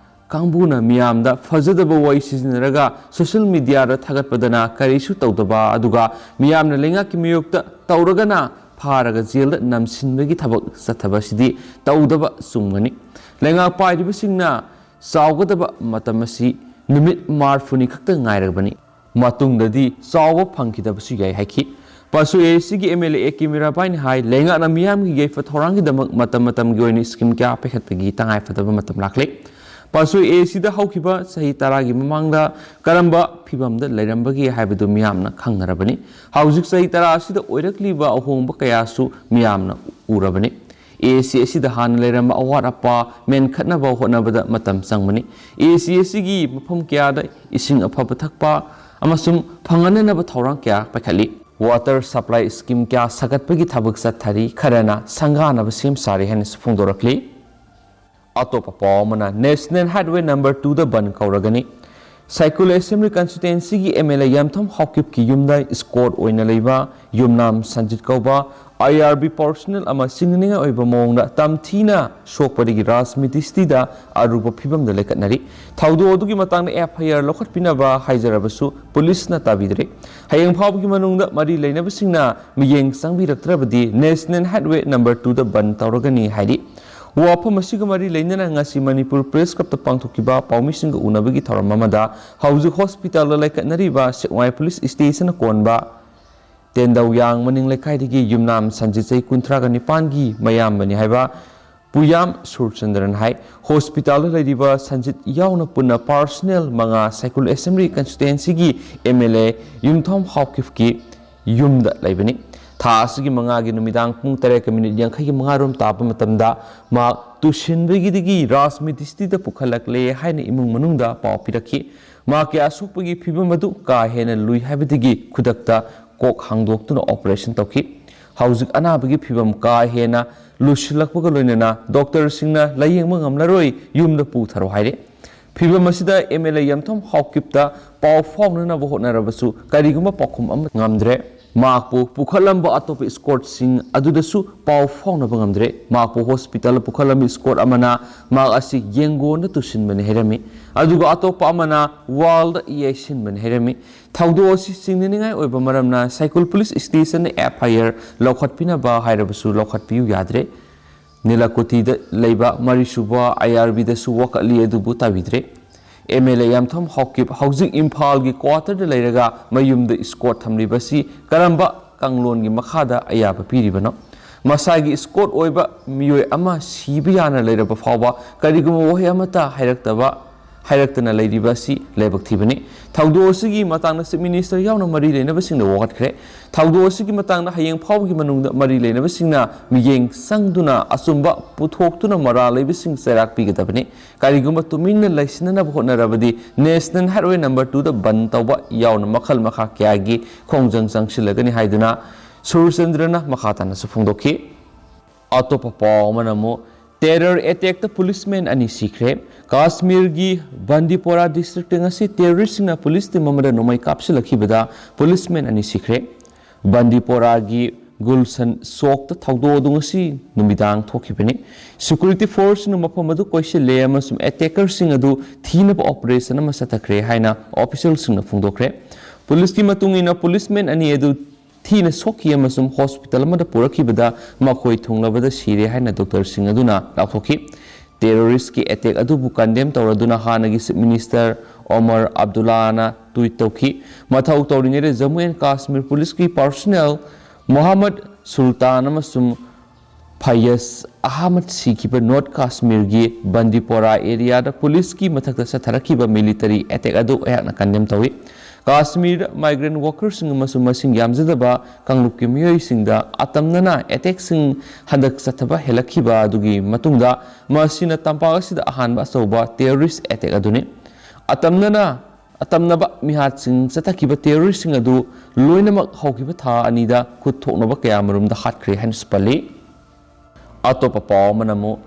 ꯀꯥꯡꯕꯨꯅ ꯃꯤꯌꯥꯝꯗ ꯐꯖꯗꯕ ꯋꯥꯍꯩ ꯁꯤꯖꯤꯟꯅꯔꯒ ꯁꯣꯁꯤꯌꯦꯜ ꯃꯤꯗꯤꯌꯥꯗ ꯊꯥꯒꯠꯄꯗꯅ ꯀꯔꯤꯁꯨ ꯇꯧꯗꯕ, ꯑꯗꯨꯒ ꯃꯤꯌꯥꯝꯅ ꯂꯩꯉꯥꯛꯀꯤ ꯃꯥꯌꯣꯛꯇ ꯇꯧꯔꯒꯅ ꯐꯥꯔꯒ ꯖꯦꯜꯗ ꯅꯝꯁꯤꯟꯕꯒꯤ ꯊꯕꯛ ꯆꯠꯊꯕ ꯑꯁꯤꯗꯤ ꯇꯧꯗꯕ ꯆꯨꯝꯒꯅꯤ꯫ ꯂꯩꯉꯥꯛ ꯄꯥꯏꯔꯤꯕꯁꯤꯡꯅ ꯆꯥꯎꯒꯗꯕ ꯃꯇꯝ ꯑꯁꯤ ꯅꯨꯃꯤꯠ ꯃꯔꯤꯐꯨꯅꯤ ꯈꯛꯇ ꯉꯥꯏꯔꯕꯅꯤ꯫ ꯃꯇꯨꯡꯗꯗꯤ ꯆꯥꯎꯕ ꯐꯪꯈꯤꯗꯕꯁꯨ ꯌꯥꯏ ꯍꯥꯏꯈꯤ꯫ ꯄꯥꯁꯨ ꯑꯦ ꯁꯤꯒꯤ M L A A K ꯃꯤꯔꯥꯕꯥꯏꯅ ꯍꯥꯏ, ꯂꯩꯉꯥꯛꯅ ꯃꯤꯌꯥꯝꯒꯤ ꯌꯥꯏꯐ ꯊꯧꯔꯥꯡꯒꯤꯗꯃꯛ ꯃꯇꯝ ꯃꯇꯝꯒꯤ ꯑꯣꯏꯅ ꯁ꯭ꯀꯤꯝ ꯀꯌꯥ ꯄꯥꯏꯈꯠꯄꯒꯤ ꯇꯉꯥꯏꯐꯗꯕ ꯃꯇꯝ ꯂꯥꯛꯂꯦ꯫ ꯄꯥꯁꯨ ꯑꯦ ꯁꯤꯗ ꯍꯧꯈꯤꯕ ꯆꯍꯤ ꯇꯔꯥꯒꯤ ꯃꯃꯥꯡꯗ ꯀꯔꯝꯕ ꯐꯤꯕꯝꯗ ꯂꯩꯔꯝꯕꯒꯦ ꯍꯥꯏꯕꯗꯨ ꯃꯤꯌꯥꯝꯅ ꯈꯪꯅꯔꯕꯅꯤ꯫ ꯍꯧꯖꯤꯛ ꯆꯍꯤ ꯇꯔꯥ ꯑꯁꯤꯗ ꯑꯣꯏꯔꯛꯂꯤꯕ ꯑꯍꯣꯡꯕ ꯀꯌꯥꯁꯨ ꯃꯤꯌꯥꯝꯅ ꯎꯔꯕꯅꯤ꯫ ꯑꯦ ꯁꯤ ꯑꯁꯤꯗ ꯍꯥꯟꯅ ꯂꯩꯔꯝꯕ ꯑꯋꯥꯠ ꯑꯄꯥ ꯃꯦꯟꯈꯠꯅꯕ ꯍꯣꯠꯅꯕꯗ ꯃꯇꯝ ꯆꯪꯕꯅꯤ꯫ ꯑꯦ ꯁꯤ ꯑꯁꯤꯒꯤ ꯃꯐꯝ ꯀꯌꯥꯗ ꯏꯁꯤꯡ ꯑꯐꯕ ꯊꯛꯄ ꯑꯃꯁꯨꯡ ꯐꯪꯍꯟꯅꯅꯕ ꯊꯧꯔꯥꯡ ꯀꯌꯥ ꯄꯥꯏꯈꯠꯂꯤ꯫ ꯋꯥꯇꯔ ꯁꯄ꯭ꯂꯥꯏ ꯁ꯭ꯀꯤꯝ ꯀꯌꯥ ꯁꯥꯒꯠꯄꯒꯤ ꯊꯕꯛ ꯆꯠꯊꯔꯤ, ꯈꯔꯅ ꯁꯪꯒꯥꯅꯕ ꯁꯦꯝ ꯁꯥꯔꯤ ꯍꯥꯏꯅꯁꯨ ꯐꯣꯡꯗꯣꯔꯛꯂꯤ꯫ ꯑꯇꯣꯞꯄ ꯄꯥꯎ ꯑꯃꯅ, ꯅꯦꯁꯅꯦꯜ ꯍꯥꯏꯠꯋꯦ ꯅꯝꯕꯔ ꯇꯨꯗ ꯕꯟ ꯀꯧꯔꯒꯅꯤ꯫ ꯁꯥꯏꯀꯨꯜ ꯑꯦꯁꯦꯝꯕ꯭ꯂꯤ ꯀꯟꯁꯇꯤꯇ꯭ꯋꯦꯟꯁꯤꯒꯤ ꯑꯦꯝ ꯑꯦꯜ ꯑꯦ ꯌꯥꯝꯊꯝ ꯍꯥꯎꯀꯤꯞꯀꯤ ꯌꯨꯝꯗ ꯏꯁꯀꯣꯔꯠ ꯑꯣꯏꯅ ꯂꯩꯕ ꯌꯨꯝꯅꯥꯝ ꯁꯟꯖꯤꯠ ꯀꯧꯕ ꯑꯥꯏ ꯑꯥꯔ ꯕꯤ ꯄꯔꯁꯣꯅꯦꯜ ꯑꯃ ꯁꯤꯡꯅꯅꯤꯡꯉꯥꯏ ꯑꯣꯏꯕ ꯃꯑꯣꯡꯗ ꯇꯝꯊꯤꯅ ꯁꯣꯛꯄꯗꯒꯤ ꯔꯥꯖꯅꯤꯇꯤꯁꯇꯤꯗ ꯑꯔꯨꯕ ꯐꯤꯕꯝꯗ ꯂꯩꯈꯠꯅꯔꯤ꯫ ꯊꯧꯗꯣꯛ ꯑꯗꯨꯒꯤ ꯃꯇꯥꯡꯗ ꯑꯦꯐ ꯑꯥꯏ ꯑꯥꯔ ꯂꯧꯈꯠꯄꯤꯅꯕ ꯍꯥꯏꯖꯔꯕꯁꯨ ꯄꯨꯂꯤꯁꯅ ꯇꯥꯕꯤꯗ꯭ꯔꯦ꯫ ꯍꯌꯦꯡ ꯐꯥꯎꯕꯒꯤ ꯃꯅꯨꯡꯗ ꯃꯔꯤ ꯂꯩꯅꯕꯁꯤꯡꯅ ꯃꯤꯠꯌꯦꯡ ꯆꯪꯕꯤꯔꯛꯇ꯭ꯔꯕꯗꯤ ꯅꯦꯁꯅꯦꯜ ꯍꯥꯏꯠꯋꯦ ꯅꯝꯕꯔ ꯇꯨꯗ ꯕꯟ ꯇꯧꯔꯒꯅꯤ ꯍꯥꯏꯔꯤ꯫ ꯋꯥꯐꯝ ꯑꯁꯤꯒ ꯃꯔꯤ ꯂꯩꯅꯅ ꯉꯁꯤ ꯃꯅꯤꯄꯨꯔ ꯄ꯭ꯔꯦꯁ ꯀ꯭ꯂꯕꯇ ꯄꯥꯡꯊꯣꯛꯈꯤꯕ ꯄꯥꯎꯃꯤꯁꯤꯡꯒ ꯎꯅꯕꯒꯤ ꯊꯧꯔꯝ ꯑꯃꯗ ꯍꯧꯖꯤꯛ ꯍꯣꯁꯄꯤꯇꯥꯜꯗ ꯂꯩꯈꯠꯅꯔꯤꯕ ꯁꯦꯛꯃꯥꯏ ꯄꯨꯂꯤꯁ ꯁ꯭ꯇꯦꯁꯟꯅ ꯀꯣꯟꯕ ꯇꯦꯟꯗꯧꯌꯥꯡ ꯃꯅꯤꯡ ꯂꯩꯀꯥꯏꯗꯒꯤ ꯌꯨꯝꯅꯥꯝ ꯁꯟꯖꯤꯠ ꯆꯍꯤ ꯀꯨꯟꯊ꯭ꯔꯥꯒ ꯅꯤꯄꯥꯟꯒꯤ ꯃꯌꯥꯝꯕꯅꯤ ꯍꯥꯏꯕ ꯄꯨꯌꯥꯝ ꯁꯨꯔꯆꯟꯗ꯭ꯔꯟ ꯍꯥꯏ꯫ ꯍꯣꯁꯄꯤꯇꯥꯜꯗ ꯂꯩꯔꯤꯕ ꯁꯟꯖꯤꯠ ꯌꯥꯎꯅ ꯄꯨꯟꯅ ꯄꯥꯔꯁꯣꯅꯦꯜ ꯃꯉꯥ ꯁꯥꯏꯀꯨꯜ ꯑꯦꯁꯦꯝꯕ꯭ꯂꯤ ꯀꯟꯁꯇꯤꯇ꯭ꯋꯦꯟꯁꯤꯒꯤ ꯑꯦꯝ ꯑꯦꯜ ꯑꯦ ꯌꯨꯝꯊꯣꯡ ꯍꯥꯎꯀꯤꯞꯀꯤ ꯌꯨꯝꯗ ꯂꯩꯕꯅꯤ꯫ ꯊꯥ ꯑꯁꯤꯒꯤ ꯃꯉꯥꯒꯤ ꯅꯨꯃꯤꯗꯥꯡ ꯄꯨꯡ ꯇꯔꯦꯠꯀ ꯃꯤꯅꯤꯠ ꯌꯥꯡꯈꯩꯒꯤ ꯃꯉꯥꯔꯣꯝ ꯇꯥꯕ ꯃꯇꯝꯗ ꯃꯍꯥꯛ ꯇꯨꯁꯤꯟꯕꯒꯤꯗꯒꯤ ꯔꯥꯖꯃꯤꯇ꯭ꯔꯤꯗ ꯄꯨꯈꯠꯂꯛꯂꯦ ꯍꯥꯏꯅ ꯏꯃꯨꯡ ꯃꯅꯨꯡꯗ ꯄꯥꯎ ꯄꯤꯔꯛꯈꯤ꯫ ꯃꯍꯥꯛꯀꯤ ꯑꯁꯣꯛꯄꯒꯤ ꯐꯤꯕꯝ ꯑꯗꯨ ꯀꯥ ꯍꯦꯟꯅ ꯂꯨꯏ ꯍꯥꯏꯕꯗꯒꯤ ꯈꯨꯗꯛꯇ ꯀꯣꯛ ꯍꯥꯡꯗꯣꯛꯇꯨꯅ operation ꯇꯧꯈꯤ꯫ ꯍꯧꯖꯤꯛ ꯑꯅꯥꯕꯒꯤ ꯐꯤꯕꯝ ꯀꯥ ꯍꯦꯟꯅ ꯂꯨꯁꯤꯜꯂꯛꯄꯒ ꯂꯣꯏꯅꯅ doctorꯁꯤꯡꯅ ꯂꯥꯌꯦꯡꯕ ꯉꯝꯂꯔꯣꯏ, ꯌꯨꯝꯗ ꯄꯨꯊꯔꯣ ꯍꯥꯏꯔꯦ꯫ ꯐꯤꯕꯝ ꯑꯁꯤꯗ MLA ꯌꯥꯝꯊꯣꯡ ꯍꯥꯎꯀꯤꯞꯇ ꯄꯥꯎ ꯐꯥꯎꯅꯅꯕ ꯍꯣꯠꯅꯔꯕꯁꯨ ꯀꯔꯤꯒꯨꯝꯕ ꯄꯥꯎꯈꯨꯝ ꯑꯃ ꯉꯝꯗ꯭ꯔꯦ꯫ ꯃꯍꯥꯛꯄꯨ ꯄꯨꯈꯠꯂꯝꯕ ꯑꯇꯣꯞꯄ escortꯁꯤꯡ ꯑꯗꯨꯗꯁꯨ ꯄꯥꯎ ꯐꯥꯎꯅꯕ ꯉꯝꯗ꯭ꯔꯦ꯫ ꯃꯍꯥꯛꯄꯨ hospitalꯗ ꯄꯨꯈꯠꯂꯝꯕ escort ꯑꯃꯅ ꯃꯍꯥꯛ ꯑꯁꯤ ꯌꯦꯡꯒꯣꯟꯗ ꯇꯨꯁꯤꯟꯕꯅꯤ ꯍꯥꯏꯔꯝꯃꯤ, ꯑꯗꯨꯒ ꯑꯇꯣꯞꯄ ꯑꯃꯅ wallꯗ ꯌꯩꯁꯤꯟꯕꯅꯤ ꯍꯥꯏꯔꯝꯃꯤ꯫ ꯊꯧꯗꯣꯛ ꯑꯁꯤ ꯆꯤꯡꯅꯅꯤꯡꯉꯥꯏ ꯑꯣꯏꯕ ꯃꯔꯝꯅ ꯁꯥꯏꯀꯨꯜ police stationꯗ FIR ꯂꯧꯈꯠꯄꯤꯅꯕ ꯍꯥꯏꯔꯕꯁꯨ ꯂꯧꯈꯠꯄꯤꯌꯨ ꯌꯥꯗ꯭ꯔꯦ꯫ ꯅꯤꯂꯥꯀꯨꯊꯤꯗ ꯂꯩꯕ ꯃꯔꯤꯁꯨꯕ IRBꯗꯁꯨ ꯋꯥꯀꯠꯂꯤ, ꯑꯗꯨꯕꯨ ꯇꯥꯕꯤꯗ꯭ꯔꯦ꯫ MLA ꯌꯥꯝꯊꯣꯡ ꯍꯥꯎꯀꯤꯞ ꯍꯧꯖꯤꯛ ꯏꯝꯐꯥꯜꯒꯤ quarterꯗ ꯂꯩꯔꯒ ꯃꯌꯨꯝꯗ escort ꯊꯝꯂꯤꯕꯁꯤ ꯀꯔꯝꯕ ꯀꯥꯡꯂꯣꯟꯒꯤ ꯃꯈꯥꯗ ꯑꯌꯥꯕ ꯄꯤꯔꯤꯕꯅꯣ? ꯃꯁꯥꯒꯤ escort ꯑꯣꯏꯕ ꯃꯤꯑꯣꯏ ꯑꯃ ꯁꯤꯕ ꯌꯥꯅ ꯂꯩꯔꯕ ꯐꯥꯎꯕ ꯀꯔꯤꯒꯨꯝꯕ ꯋꯥꯍꯩ ꯑꯃꯠꯇ ꯍꯥꯏꯔꯛꯇꯕ, ꯍꯥꯏꯔꯛꯇꯅ ꯂꯩꯔꯤꯕ ꯑꯁꯤ ꯂꯥꯏꯕꯛ ꯊꯤꯕꯅꯤ꯫ ꯊꯧꯗꯣꯛ ꯑꯁꯤꯒꯤ ꯃꯇꯥꯡꯗ Chief Minister ꯌꯥꯎꯅ ꯃꯔꯤ ꯂꯩꯅꯕꯁꯤꯡꯗ ꯋꯥꯀꯠꯈ꯭ꯔꯦ꯫ ꯊꯧꯗꯣꯛ ꯑꯁꯤꯒꯤ ꯃꯇꯥꯡꯗ ꯍꯌꯦꯡ ꯐꯥꯎꯕꯒꯤ ꯃꯅꯨꯡꯗ ꯃꯔꯤ ꯂꯩꯅꯕꯁꯤꯡꯅ ꯃꯤꯠꯌꯦꯡ ꯆꯪꯗꯨꯅ ꯑꯆꯨꯝꯕ ꯄꯨꯊꯣꯛꯇꯨꯅ ꯃꯔꯥꯜ ꯂꯩꯕꯁꯤꯡ ꯆꯩꯔꯥꯛ ꯄꯤꯒꯗꯕꯅꯤ꯫ ꯀꯔꯤꯒꯨꯝꯕ ꯇꯨꯃꯤꯟꯅ ꯂꯩꯁꯤꯟꯅꯅꯕ ꯍꯣꯠꯅꯔꯕꯗꯤ National Highway number twoꯗ ꯕꯟ ꯇꯧꯕ ꯌꯥꯎꯅ ꯃꯈꯜ ꯃꯈꯥ ꯀꯌꯥꯒꯤ ꯈꯣꯡꯖꯪ ꯆꯪꯁꯤꯜꯂꯒꯅꯤ ꯍꯥꯏꯗꯨꯅ ꯁꯨꯔꯆꯟꯗ꯭ꯔꯅ ꯃꯈꯥ ꯇꯥꯅꯁꯨ ꯐꯣꯡꯗꯣꯛꯈꯤ꯫ ꯑꯇꯣꯞꯄ ꯄꯥꯎ ꯑꯃꯅ ꯑꯃꯨꯛ terror attackꯇ policemen ꯑꯅꯤ ꯁꯤꯈ꯭ꯔꯦ꯫ ꯀꯥꯁꯃꯤꯔꯒꯤ ꯕꯟꯗꯤꯄꯣꯔꯥ districtꯇ ꯉꯁꯤ terroristꯁꯤꯡꯅ police team ꯑꯃꯗ ꯅꯣꯡꯃꯩ ꯀꯥꯞꯁꯤꯜꯂꯛꯈꯤꯕꯗ policemen ꯑꯅꯤ ꯁꯤꯈ꯭ꯔꯦ꯫ ꯕꯟꯗꯤꯄꯣꯔꯥꯒꯤ ꯒꯨꯜꯁꯟ ꯆꯣꯛꯇ ꯊꯧꯗꯣꯛ ꯑꯗꯨ ꯉꯁꯤ ꯅꯨꯃꯤꯗꯥꯡ ꯊꯣꯛꯈꯤꯕꯅꯤ꯫ Security forceꯅ ꯃꯐꯝ ꯑꯗꯨ ꯀꯣꯏꯁꯤꯜꯂꯦ ꯑꯃꯁꯨꯡ attackerꯁꯤꯡ ꯑꯗꯨ ꯊꯤꯅꯕ operation ꯑꯃ ꯆꯠꯊꯈ꯭ꯔꯦ ꯍꯥꯏꯅ officialꯁꯤꯡꯅ ꯐꯣꯡꯗꯣꯛꯈ꯭ꯔꯦ꯫ Policeꯀꯤ ꯃꯇꯨꯡ ꯏꯟꯅ policemen ꯑꯅꯤ ꯑꯗꯨ ꯊꯤꯅ ꯁꯣꯛꯈꯤ ꯑꯃꯁꯨꯡ hospital ꯑꯃꯗ ꯄꯨꯔꯛꯈꯤꯕꯗ ꯃꯈꯣꯏ ꯊꯨꯡꯂꯕꯗ ꯁꯤꯔꯦ ꯍꯥꯏꯅ doctorꯁꯤꯡ ꯑꯗꯨꯅ ꯂꯥꯎꯊꯣꯛꯈꯤ꯫ Terroristꯀꯤ attack ꯑꯗꯨꯕꯨ condemn ꯇꯧꯔꯗꯨꯅ ꯍꯥꯟꯅꯒꯤ Chief Minister ꯑꯣꯃꯔ ꯑꯕꯗꯨꯜꯂꯥꯅ tweet ꯇꯧꯈꯤ꯫ ꯃꯊꯧ ꯇꯧꯔꯤꯉꯩꯗ Jammu and Kashmir policeꯀꯤ personnel Mohammad ꯁꯨꯜꯇꯥꯟ ꯑꯃꯁꯨꯡ ꯐꯌꯁ ꯑꯍꯃꯗ ꯁꯤꯈꯤꯕ North Kashmirꯒꯤ ꯕꯟꯗꯤꯄꯣꯔꯥ areaꯗ policeꯀꯤ ꯃꯊꯛꯇ ꯆꯠꯊꯔꯛꯈꯤꯕ military attack ꯑꯗꯨ ꯑꯩꯍꯥꯛꯅ condemn ꯇꯧꯏ꯫ ꯀꯥꯁꯃꯤꯔꯗ migrant workerꯁꯤꯡ ꯑꯃꯁꯨꯡ ꯃꯁꯤꯡ ꯌꯥꯝꯖꯗꯕ ꯀꯥꯡꯂꯨꯞꯀꯤ ꯃꯤꯑꯣꯏꯁꯤꯡꯗ ꯑꯇꯝꯅꯅ ꯑꯦꯇꯦꯛꯁꯤꯡ ꯍꯟꯗꯛ ꯆꯠꯊꯕ ꯍꯦꯜꯂꯛꯈꯤꯕ ꯑꯗꯨꯒꯤ ꯃꯇꯨꯡꯗ ꯃꯁꯤꯅ ꯇꯝꯄꯥꯛ ꯑꯁꯤꯗ ꯑꯍꯥꯟꯕ ꯑꯆꯧꯕ terrorist attack ꯑꯗꯨꯅꯤ꯫ ꯑꯇꯝꯅꯅ ꯑꯇꯝꯅꯕ ꯃꯤꯍꯥꯠꯁꯤꯡ ꯆꯠꯊꯈꯤꯕ terroristꯁꯤꯡ ꯑꯗꯨ ꯂꯣꯏꯅꯃꯛ ꯍꯧꯈꯤꯕ ꯊꯥ ꯑꯅꯤꯗ ꯈꯨꯠ ꯊꯣꯛꯅꯕ ꯀꯌꯥ ꯃꯔꯨꯝꯗ ꯍꯥꯠꯈ꯭ꯔꯦ ꯍꯥꯏꯅꯁꯨ ꯄꯜꯂꯤ꯫ ꯑꯇꯣꯞꯄ ꯄꯥꯎ ꯑꯃꯅ ꯑꯃꯨꯛ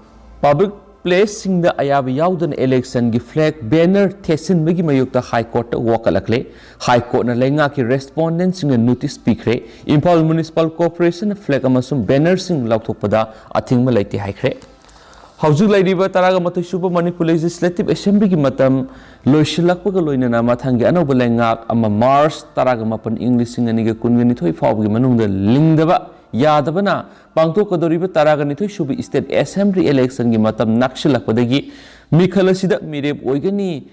public placeꯁꯤꯡꯗ ꯑꯌꯥꯕ ꯌꯥꯎꯗꯅ electionꯒꯤ flag banner ꯊꯦꯠꯁꯤꯟꯕꯒꯤ ꯃꯥꯌꯣꯛꯇ High Courtꯇ ꯋꯥꯀꯠꯂꯛꯂꯦ꯫ High Courtꯅ ꯂꯩꯉꯥꯛꯀꯤ respondentꯁꯤꯡꯅ notice ꯄꯤꯈ꯭ꯔꯦ꯫ ꯏꯝꯐꯥꯜ Municipal Corporationꯅ flag ꯑꯃꯁꯨꯡ bannerꯁꯤꯡ ꯂꯥꯎꯊꯣꯛꯄꯗ ꯑꯊꯤꯡꯕ ꯂꯩꯇꯦ ꯍꯥꯏꯈ꯭ꯔꯦ꯫ ꯍꯧꯖꯤꯛ ꯂꯩꯔꯤꯕ ꯇꯔꯥꯒ ꯃꯥꯊꯣꯏ ꯁꯨꯕ Manipur Legislative Assemblyꯒꯤ ꯃꯇꯝ ꯂꯣꯏꯁꯤꯜꯂꯛꯄꯒ ꯂꯣꯏꯅꯅ ꯃꯊꯪꯒꯤ ꯑꯅꯧꯕ ꯂꯩꯉꯥꯛ ꯑꯃ March ꯇꯔꯥꯒ ꯃꯥꯄꯟ, ꯏꯪ ꯂꯤꯁꯤꯡ ꯑꯅꯤꯒ ꯀꯨꯟꯒ ꯅꯤꯊꯣꯏ ꯐꯥꯎꯕꯒꯤ ꯃꯅꯨꯡꯗ ꯂꯤꯡꯗꯕ ꯌꯥꯗꯕꯅ ꯄꯥꯡꯊꯣꯛꯀꯗꯧꯔꯤꯕ ꯇꯔꯥꯒ ꯅꯤꯊꯣꯏ ꯁꯨꯕ State Assembly electionꯒꯤ ꯃꯇꯝ ꯅꯛꯁꯤꯜꯂꯛꯄꯗꯒꯤ ꯃꯤꯈꯜ ꯑꯁꯤꯗ ꯃꯤꯔꯦꯞ ꯑꯣꯏꯒꯅꯤ꯫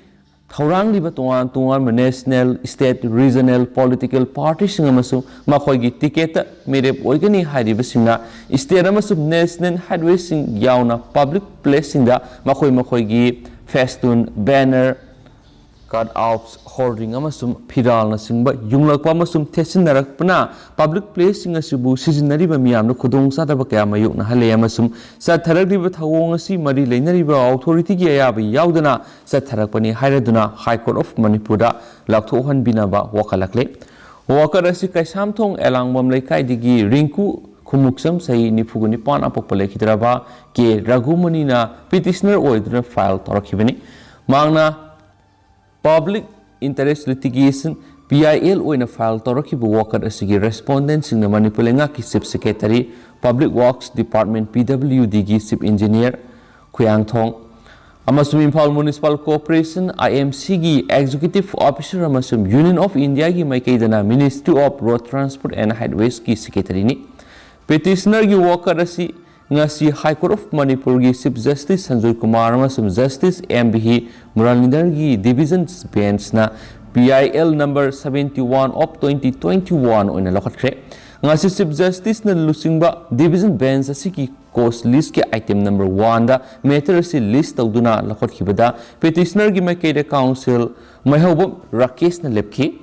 ꯊꯧꯔꯥꯡꯂꯤꯕ ꯇꯣꯉꯥꯟ ꯇꯣꯉꯥꯟꯕ national, state, regional political partyꯁꯤꯡ ꯑꯃꯁꯨꯡ ꯃꯈꯣꯏꯒꯤ ticketꯇ ꯃꯤꯔꯦꯞ ꯑꯣꯏꯒꯅꯤ ꯍꯥꯏꯔꯤꯕꯁꯤꯡꯅ state ꯑꯃꯁꯨꯡ national highwayꯁꯤꯡ ꯌꯥꯎꯅ public placeꯁꯤꯡꯗ ꯃꯈꯣꯏ ꯃꯈꯣꯏꯒꯤ festoon, banner, cutouts, hoarding ꯑꯃꯁꯨꯡ ꯐꯤꯔꯥꯜꯅꯆꯤꯡꯕ ꯌꯨꯡꯂꯛꯄ ꯑꯃꯁꯨꯡ ꯊꯦꯠꯆꯤꯟꯅꯔꯛꯄꯅ public placeꯁꯤꯡ ꯑꯁꯤꯕꯨ ꯁꯤꯖꯤꯟꯅꯔꯤꯕ ꯃꯤꯌꯥꯝꯗ ꯈꯨꯗꯣꯡꯆꯥꯗꯕ ꯀꯌꯥ ꯃꯥꯌꯣꯛꯅꯍꯜꯂꯦ ꯑꯃꯁꯨꯡ ꯆꯠꯊꯔꯛꯂꯤꯕ ꯊꯧꯑꯣꯡ ꯑꯁꯤ ꯃꯔꯤ ꯂꯩꯅꯔꯤꯕ authorityꯒꯤ ꯑꯌꯥꯕ ꯌꯥꯎꯗꯅ ꯆꯠꯊꯔꯛꯄꯅꯤ ꯍꯥꯏꯔꯗꯨꯅ High Court of Manipurꯗ ꯂꯥꯎꯊꯣꯛꯍꯟꯕꯤꯅꯕ ꯋꯥꯀꯠꯂꯛꯂꯦ꯫ ꯋꯥꯀꯠ ꯑꯁꯤ ꯀꯩꯁꯥꯝꯊꯣꯡ ꯑꯦꯂꯥꯡꯕꯝ ꯂꯩꯀꯥꯏꯗꯒꯤ ꯔꯤꯡꯀꯨ ꯈꯨꯃꯨꯛꯆꯝ, ꯆꯍꯤ ꯅꯤꯐꯨꯒ ꯅꯤꯄꯥꯟ ꯑꯄꯣꯛꯄ ꯂꯩꯈꯤꯗ꯭ꯔꯕ ꯀꯦ ꯔꯘꯨꯃꯅꯤꯅ petitioner ꯑꯣꯏꯗꯨꯅ file ꯇꯧꯔꯛꯈꯤꯕꯅꯤ꯫ ꯃꯍꯥꯛꯅ Public Interest Litigation, PIL, ꯑꯣꯏꯅ file ꯇꯧꯔꯛꯈꯤꯕ ꯋꯥꯀꯠ ꯑꯁꯤꯒꯤ respondentꯁꯤꯡꯅ ꯃꯅꯤꯄꯨꯔ ꯂꯩꯉꯥꯛꯀꯤ Chief Secretary, Public Works Department, PWDꯒꯤ Chief Engineer ꯈꯨꯌꯥꯡꯊꯣꯡ ꯑꯃꯁꯨꯡ Imphal Municipal Corporation, IMCꯒꯤ Executive Officer ꯑꯃꯁꯨꯡ Union of Indiaꯒꯤ ꯃꯥꯏꯀꯩꯗꯅ Ministry of Road Transport and Highwaysꯀꯤ Secretaryꯅꯤ꯫ Petitionerꯒꯤ ꯋꯥꯀꯠ ꯑꯁꯤ ꯉꯁꯤ High Court of Manipurꯒꯤ Chief Justice Sanjoy Kumar ꯑꯃꯁꯨꯡ Justice M ꯚꯤ ꯃꯨꯔꯂꯤꯙꯔꯒꯤ Division Benchꯅ PIL number seventy one of twenty twenty one ꯑꯣꯏꯅ ꯂꯧꯈꯠꯈ꯭ꯔꯦ꯫ ꯉꯁꯤ Chief Justice ꯅ ꯂꯨꯆꯤꯡꯕ Division Bench ꯑꯁꯤꯒꯤ cause list ꯀꯤ item number one ꯗ matter ꯑꯁꯤ list ꯇꯧꯗꯨꯅ ꯂꯧꯈꯠꯈꯤꯕꯗ, petitioner ꯒꯤ ꯃꯥꯏꯀꯩꯗ counsel ꯃꯩꯍꯧꯕꯝ ꯔꯥꯀꯦꯁꯅ ꯂꯦꯞꯈꯤ꯫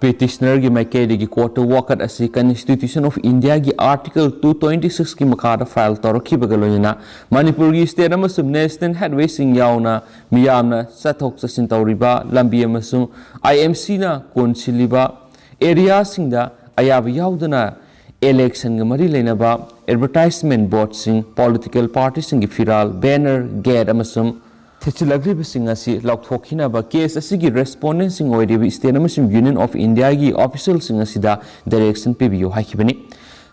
Petitioner ꯒꯤ ꯃꯥꯏꯀꯩꯗꯒꯤ court ꯇ ꯋꯥꯀꯠ ꯑꯁꯤ Constitution of India ꯒꯤ Article two twenty six ꯀꯤ ꯃꯈꯥꯗ file ꯇꯧꯔꯛꯈꯤꯕꯒ ꯂꯣꯏꯅꯅ ꯃꯅꯤꯄꯨꯔꯒꯤ state ꯑꯃꯁꯨꯡ national highway ꯁꯤꯡ ꯌꯥꯎꯅ ꯃꯤꯌꯥꯝꯅ ꯆꯠꯊꯣꯛ ꯆꯠꯁꯤꯟ ꯇꯧꯔꯤꯕ ꯂꯝꯕꯤ ꯑꯃꯁꯨꯡ I M C ꯅ ꯀꯣꯟꯁꯤꯜꯂꯤꯕ area ꯁꯤꯡꯗ ꯑꯌꯥꯕ ꯌꯥꯎꯗꯅ election ꯒ ꯃꯔꯤ ꯂꯩꯅꯕ advertisement board ꯁꯤꯡ, political party ꯁꯤꯡꯒꯤ ꯐꯤꯔꯥꯜ, banner, gate ꯑꯃꯁꯨꯡ ꯊꯦꯠꯆꯤꯜꯂꯛꯂꯤꯕꯁꯤꯡ ꯑꯁꯤ ꯂꯧꯊꯣꯛꯈꯤꯅꯕ case ꯑꯁꯤꯒꯤ respondent ꯁꯤꯡ ꯑꯣꯏꯔꯤꯕ state ꯑꯃꯁꯨꯡ Union of India ꯒꯤ official ꯁꯤꯡ ꯑꯁꯤꯗ direction ꯄꯤꯕꯤꯌꯨ ꯍꯥꯏꯈꯤꯕꯅꯤ꯫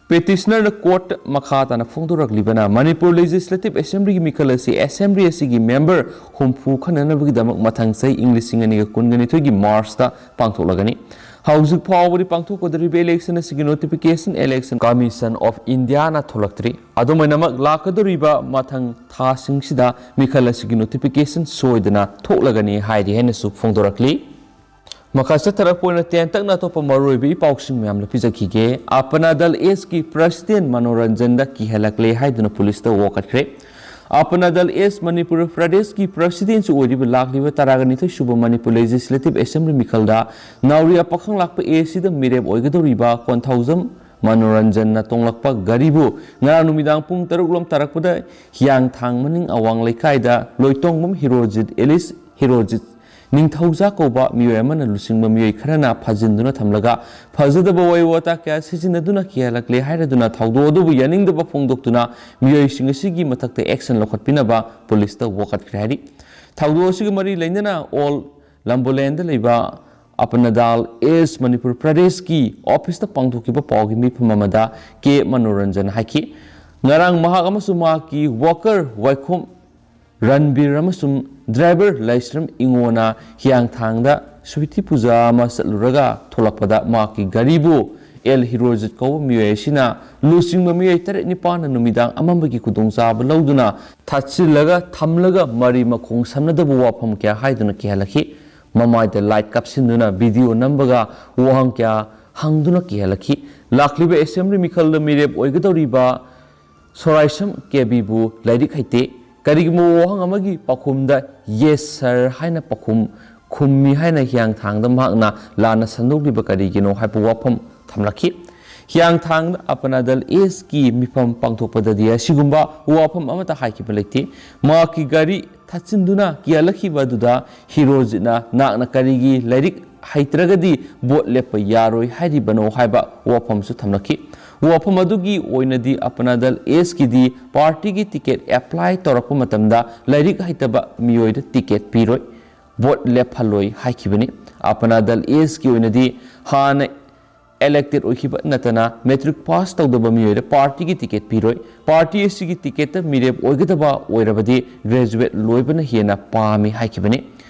Petitioner ꯅ court ꯇ ꯃꯈꯥ ꯇꯥꯅ ꯐꯣꯡꯗꯣꯔꯛꯂꯤꯕꯅ, ꯃꯅꯤꯄꯨꯔ Legislative Assembly ꯒꯤ ꯃꯤꯈꯜ ꯑꯁꯤ Assembly ꯑꯁꯤꯒꯤ member ꯍꯨꯝꯐꯨ ꯈꯟꯅꯅꯕꯒꯤꯗꯃꯛ ꯃꯊꯪ ꯆꯍꯤ ꯏꯪ ꯂꯤꯁꯤꯡ ꯑꯅꯤꯒ ꯀꯨꯟꯒ ꯅꯤꯊꯣꯏꯒꯤ March ꯇ ꯄꯥꯡꯊꯣꯛꯂꯒꯅꯤ꯫ ꯍꯧꯖꯤꯛ ꯐꯥꯎꯕꯗꯤ ꯄꯥꯡꯊꯣꯛꯀꯗꯧꯔꯤꯕ election ꯑꯁꯤꯒꯤ notification Election Commission of India ꯅ ꯊꯣꯛꯂꯛꯇ꯭ꯔꯤ꯫ ꯑꯗꯨꯝ ꯑꯣꯏꯅꯃꯛ, ꯂꯥꯛꯀꯗꯧꯔꯤꯕ ꯃꯊꯪ ꯊꯥꯁꯤꯡꯁꯤꯗ ꯃꯤꯈꯜ ꯑꯁꯤꯒꯤ notification ꯁꯣꯏꯗꯅ ꯊꯣꯛꯂꯒꯅꯤ ꯍꯥꯏꯔꯤ ꯍꯥꯏꯅꯁꯨ ꯐꯣꯡꯗꯣꯔꯛꯂꯤ꯫ ꯃꯈꯥ ꯆꯠꯊꯔꯛꯄ ꯑꯣꯏꯅ ꯇꯦꯟꯇꯛꯅ ꯑꯇꯣꯞꯄ ꯃꯔꯨꯑꯣꯏꯕ ꯏ ꯄꯥꯎꯁꯤꯡ ꯃꯌꯥꯝ ꯂꯧꯕꯤꯖꯈꯤꯒꯦ꯫ ꯑꯄꯅꯥ ꯗꯜ ꯑꯦꯁ ꯀꯤ president ꯃꯅꯣꯔꯟꯖꯟꯗ ꯀꯤꯍꯜꯂꯛꯂꯦ ꯍꯥꯏꯗꯨꯅ ꯄꯨꯂꯤꯁꯇ ꯋꯥꯀꯠꯈ꯭ꯔꯦ꯫ ꯑꯄꯅꯥ ꯗꯜ ꯑꯦꯁ ꯃꯅꯤꯄꯨꯔ ꯄ꯭ꯔꯗꯦꯁꯀꯤ president ꯁꯨ ꯑꯣꯏꯔꯤꯕ ꯂꯥꯛꯂꯤꯕ ꯇꯔꯥꯒ ꯅꯤꯊꯣꯏ ꯁꯨꯕ ꯃꯅꯤꯄꯨꯔ Legislative Assembly ꯃꯤꯈꯜꯗ ꯅꯥꯎꯔꯤꯌꯥ ꯄꯥꯈꯪ ꯂꯥꯛꯄ ꯑꯦ ꯁꯤꯗ ꯃꯤꯔꯦꯞ ꯑꯣꯏꯒꯗꯧꯔꯤꯕ ꯀꯣꯟꯊꯧꯖꯝ ꯃꯅꯣꯔꯟꯖꯟꯅ ꯇꯣꯡꯂꯛꯄ ꯒꯥꯔꯤꯕꯨ ꯉꯔꯥꯡ ꯅꯨꯃꯤꯗꯥꯡ ꯄꯨꯡ ꯇꯔꯨꯛ ꯂꯣꯝ ꯇꯥꯔꯛꯄꯗ ꯍꯤꯌꯥꯡꯊꯥꯡ ꯃꯅꯤꯡ ꯑꯋꯥꯡ ꯂꯩꯀꯥꯏꯗ ꯂꯣꯏꯇꯣꯡꯕꯝ ꯍꯤꯔꯣꯖꯤꯠ ꯑꯦꯂꯤꯁ ꯍꯤꯔꯣꯖꯤꯠ ꯅꯤꯡꯊꯧꯖꯥ ꯀꯧꯕ ꯃꯤꯑꯣꯏ ꯑꯃꯅ ꯂꯨꯆꯤꯡꯕ ꯃꯤꯑꯣꯏ ꯈꯔꯅ ꯐꯥꯖꯤꯟꯗꯨꯅ ꯊꯝꯂꯒ ꯐꯖꯗꯕ ꯋꯥꯍꯩ ꯋꯥꯇꯥ ꯀꯌꯥ ꯁꯤꯖꯤꯟꯅꯗꯨꯅ ꯀꯤꯍꯜꯂꯛꯂꯦ ꯍꯥꯏꯔꯗꯨꯅ ꯊꯧꯗꯣꯛ ꯑꯗꯨꯕꯨ ꯌꯥꯅꯤꯡꯗꯕ ꯐꯣꯡꯗꯣꯛꯇꯨꯅ ꯃꯤꯑꯣꯏꯁꯤꯡ ꯑꯁꯤꯒꯤ ꯃꯊꯛꯇ action ꯂꯧꯈꯠꯄꯤꯅꯕ ꯄꯨꯂꯤꯁꯇ ꯋꯥꯀꯠꯈ꯭ꯔꯦ ꯍꯥꯏꯔꯤ꯫ ꯊꯧꯗꯣꯛ ꯑꯁꯤꯒ ꯃꯔꯤ ꯂꯩꯅꯅ ꯑꯣꯜ ꯂꯝꯕꯣꯂꯦꯟꯗ ꯂꯩꯕ ꯑꯄꯅꯥ ꯗꯜ ꯑꯦꯁ ꯃꯅꯤꯄꯨꯔ ꯄ꯭ꯔꯗꯦꯁꯀꯤ office ꯇ ꯄꯥꯡꯊꯣꯛꯈꯤꯕ ꯄꯥꯎꯒꯤ ꯃꯤꯐꯝ ꯑꯃꯗ ꯀꯦ ꯃꯅꯣꯔꯟꯖꯟ ꯍꯥꯏꯈꯤ꯫ ꯉꯔꯥꯡ ꯃꯍꯥꯛ ꯑꯃꯁꯨꯡ ꯃꯍꯥꯛꯀꯤ worker ꯋꯥꯏꯈꯣꯝ ꯔꯟꯕꯤꯔ ꯑꯃꯁꯨꯡ driver ꯂꯥꯏꯁ꯭ꯔꯝ ꯏꯉꯣꯅ ꯍꯤꯌꯥꯡꯊꯥꯡꯗ ꯁ꯭ꯋꯤꯇꯤ ꯄꯨꯖꯥ ꯑꯃ ꯆꯠꯂꯨꯔꯒ ꯊꯣꯛꯂꯛꯄꯗ ꯃꯍꯥꯛꯀꯤ ꯒꯥꯔꯤꯕꯨ ꯑꯦꯜ ꯍꯤꯔꯣꯖꯤꯠ ꯀꯧꯕ ꯃꯤꯑꯣꯏ ꯑꯁꯤꯅ ꯂꯨꯆꯤꯡꯕ ꯃꯤꯑꯣꯏ ꯇꯔꯦꯠ ꯅꯤꯄꯥꯜꯅ ꯅꯨꯃꯤꯗꯥꯡ ꯑꯃꯝꯕꯒꯤ ꯈꯨꯗꯣꯡꯆꯥꯕ ꯂꯧꯗꯨꯅ ꯊꯥꯠꯆꯤꯜꯂꯒ ꯊꯝꯂꯒ ꯃꯔꯤ ꯃꯈꯣꯡ ꯁꯝꯅꯗꯕ ꯋꯥꯐꯝ ꯀꯌꯥ ꯍꯥꯏꯗꯨꯅ ꯀꯤꯍꯜꯂꯛꯈꯤ꯫ ꯃꯃꯥꯏꯗ light ꯀꯥꯞꯁꯤꯟꯗꯨꯅ video ꯅꯝꯕꯒ ꯋꯥꯍꯪ ꯀꯌꯥ ꯍꯪꯗꯨꯅ ꯀꯤꯍꯜꯂꯛꯈꯤ꯫ ꯂꯥꯛꯂꯤꯕ ꯑꯦꯁꯦꯝꯕ꯭ꯂꯤ ꯃꯤꯈꯜꯗ ꯃꯤꯔꯦꯞ ꯑꯣꯏꯒꯗꯧꯔꯤꯕ ꯁꯣꯔꯥꯏꯁꯝ ꯀꯦꯕꯤꯕꯨ ꯂꯥꯏꯔꯤꯛ ꯍꯩꯇꯦ꯫ ꯀꯔꯤꯒꯨꯝꯕ ꯋꯥꯍꯪ ꯑꯃꯒꯤ ꯄꯥꯎꯈꯨꯝꯗ "Yes, sir" ꯍꯥꯏꯅ ꯄꯥꯎꯈꯨꯝ ꯈꯨꯝꯃꯤ ꯍꯥꯏꯅ ꯍꯤꯌꯥꯡꯊꯥꯡꯗ ꯃꯍꯥꯛꯅ ꯂꯥꯟꯅ ꯁꯟꯗꯣꯛꯂꯤꯕ ꯀꯔꯤꯒꯤꯅꯣ ꯍꯥꯏꯕ ꯋꯥꯐꯝ ꯊꯝꯂꯛꯈꯤ꯫ ꯍꯤꯌꯥꯡꯊꯥꯡꯗ ꯑꯄꯅꯥ ꯗꯜ ꯑꯦꯁꯀꯤ ꯃꯤꯐꯝ ꯄꯥꯡꯊꯣꯛꯄꯗꯗꯤ ꯑꯁꯤꯒꯨꯝꯕ ꯋꯥꯐꯝ ꯑꯃꯠꯇ ꯍꯥꯏꯈꯤꯕ ꯂꯩꯇꯦ꯫ ꯃꯍꯥꯛꯀꯤ ꯒꯥꯔꯤ ꯊꯠꯆꯤꯟꯗꯨꯅ ꯀꯤꯍꯜꯂꯛꯈꯤꯕ ꯑꯗꯨꯗ ꯍꯤꯔꯣꯖꯤꯠꯅ "ꯅꯍꯥꯛꯅ ꯀꯔꯤꯒꯤ ꯂꯥꯏꯔꯤꯛ ꯍꯩꯇ꯭ꯔꯒꯗꯤ ꯚꯣꯠ ꯂꯦꯞꯄ ꯌꯥꯔꯣꯏ ꯍꯥꯏꯔꯤꯕꯅꯣ?" ꯍꯥꯏꯕ ꯋꯥꯐꯝꯁꯨ ꯊꯝꯂꯛꯈꯤ꯫ ꯋꯥꯐꯝ ꯑꯗꯨꯒꯤ ꯑꯣꯏꯅꯗꯤ ꯑꯄꯅꯥ ꯗꯜ ꯑꯦꯁꯀꯤꯗꯤ ꯄꯥꯔꯇꯤꯒꯤ ꯇꯤꯀꯦꯠ ꯑꯦꯄ꯭ꯂꯥꯏ ꯇꯧꯔꯛꯄ ꯃꯇꯝꯗ ꯂꯥꯏꯔꯤꯛ ꯍꯩꯇꯕ ꯃꯤꯑꯣꯏꯗ ꯇꯤꯀꯦꯠ ꯄꯤꯔꯣꯏ, ꯚꯣꯠ ꯂꯦꯞꯍꯜꯂꯣꯏ ꯍꯥꯏꯈꯤꯕꯅꯤ꯫ ꯑꯄꯅꯥ ꯗꯜ ꯑꯦꯁꯀꯤ ꯑꯣꯏꯅꯗꯤ ꯍꯥꯟꯅ ꯏꯂꯦꯛꯇꯦꯗ ꯑꯣꯏꯈꯤꯕ ꯅꯠꯇꯅ ꯃꯦꯇ꯭ꯔꯤꯛ ꯄꯥꯁ ꯇꯧꯗꯕ ꯃꯤꯑꯣꯏꯗ ꯄꯥꯔꯇꯤꯒꯤ ꯇꯤꯀꯦꯠ ꯄꯤꯔꯣꯏ꯫ ꯄꯥꯔꯇꯤ ꯑꯁꯤꯒꯤ ꯇꯤꯀꯦꯠꯇ ꯃꯤꯔꯦꯞ ꯑꯣꯏꯒꯗꯕ ꯑꯣꯏꯔꯕꯗꯤ ꯒ꯭ꯔꯦꯖꯨꯋꯦꯠ ꯂꯣꯏꯕꯅ ꯍꯦꯟꯅ ꯄꯥꯝꯃꯤ ꯍꯥꯏꯈꯤꯕꯅꯤ꯫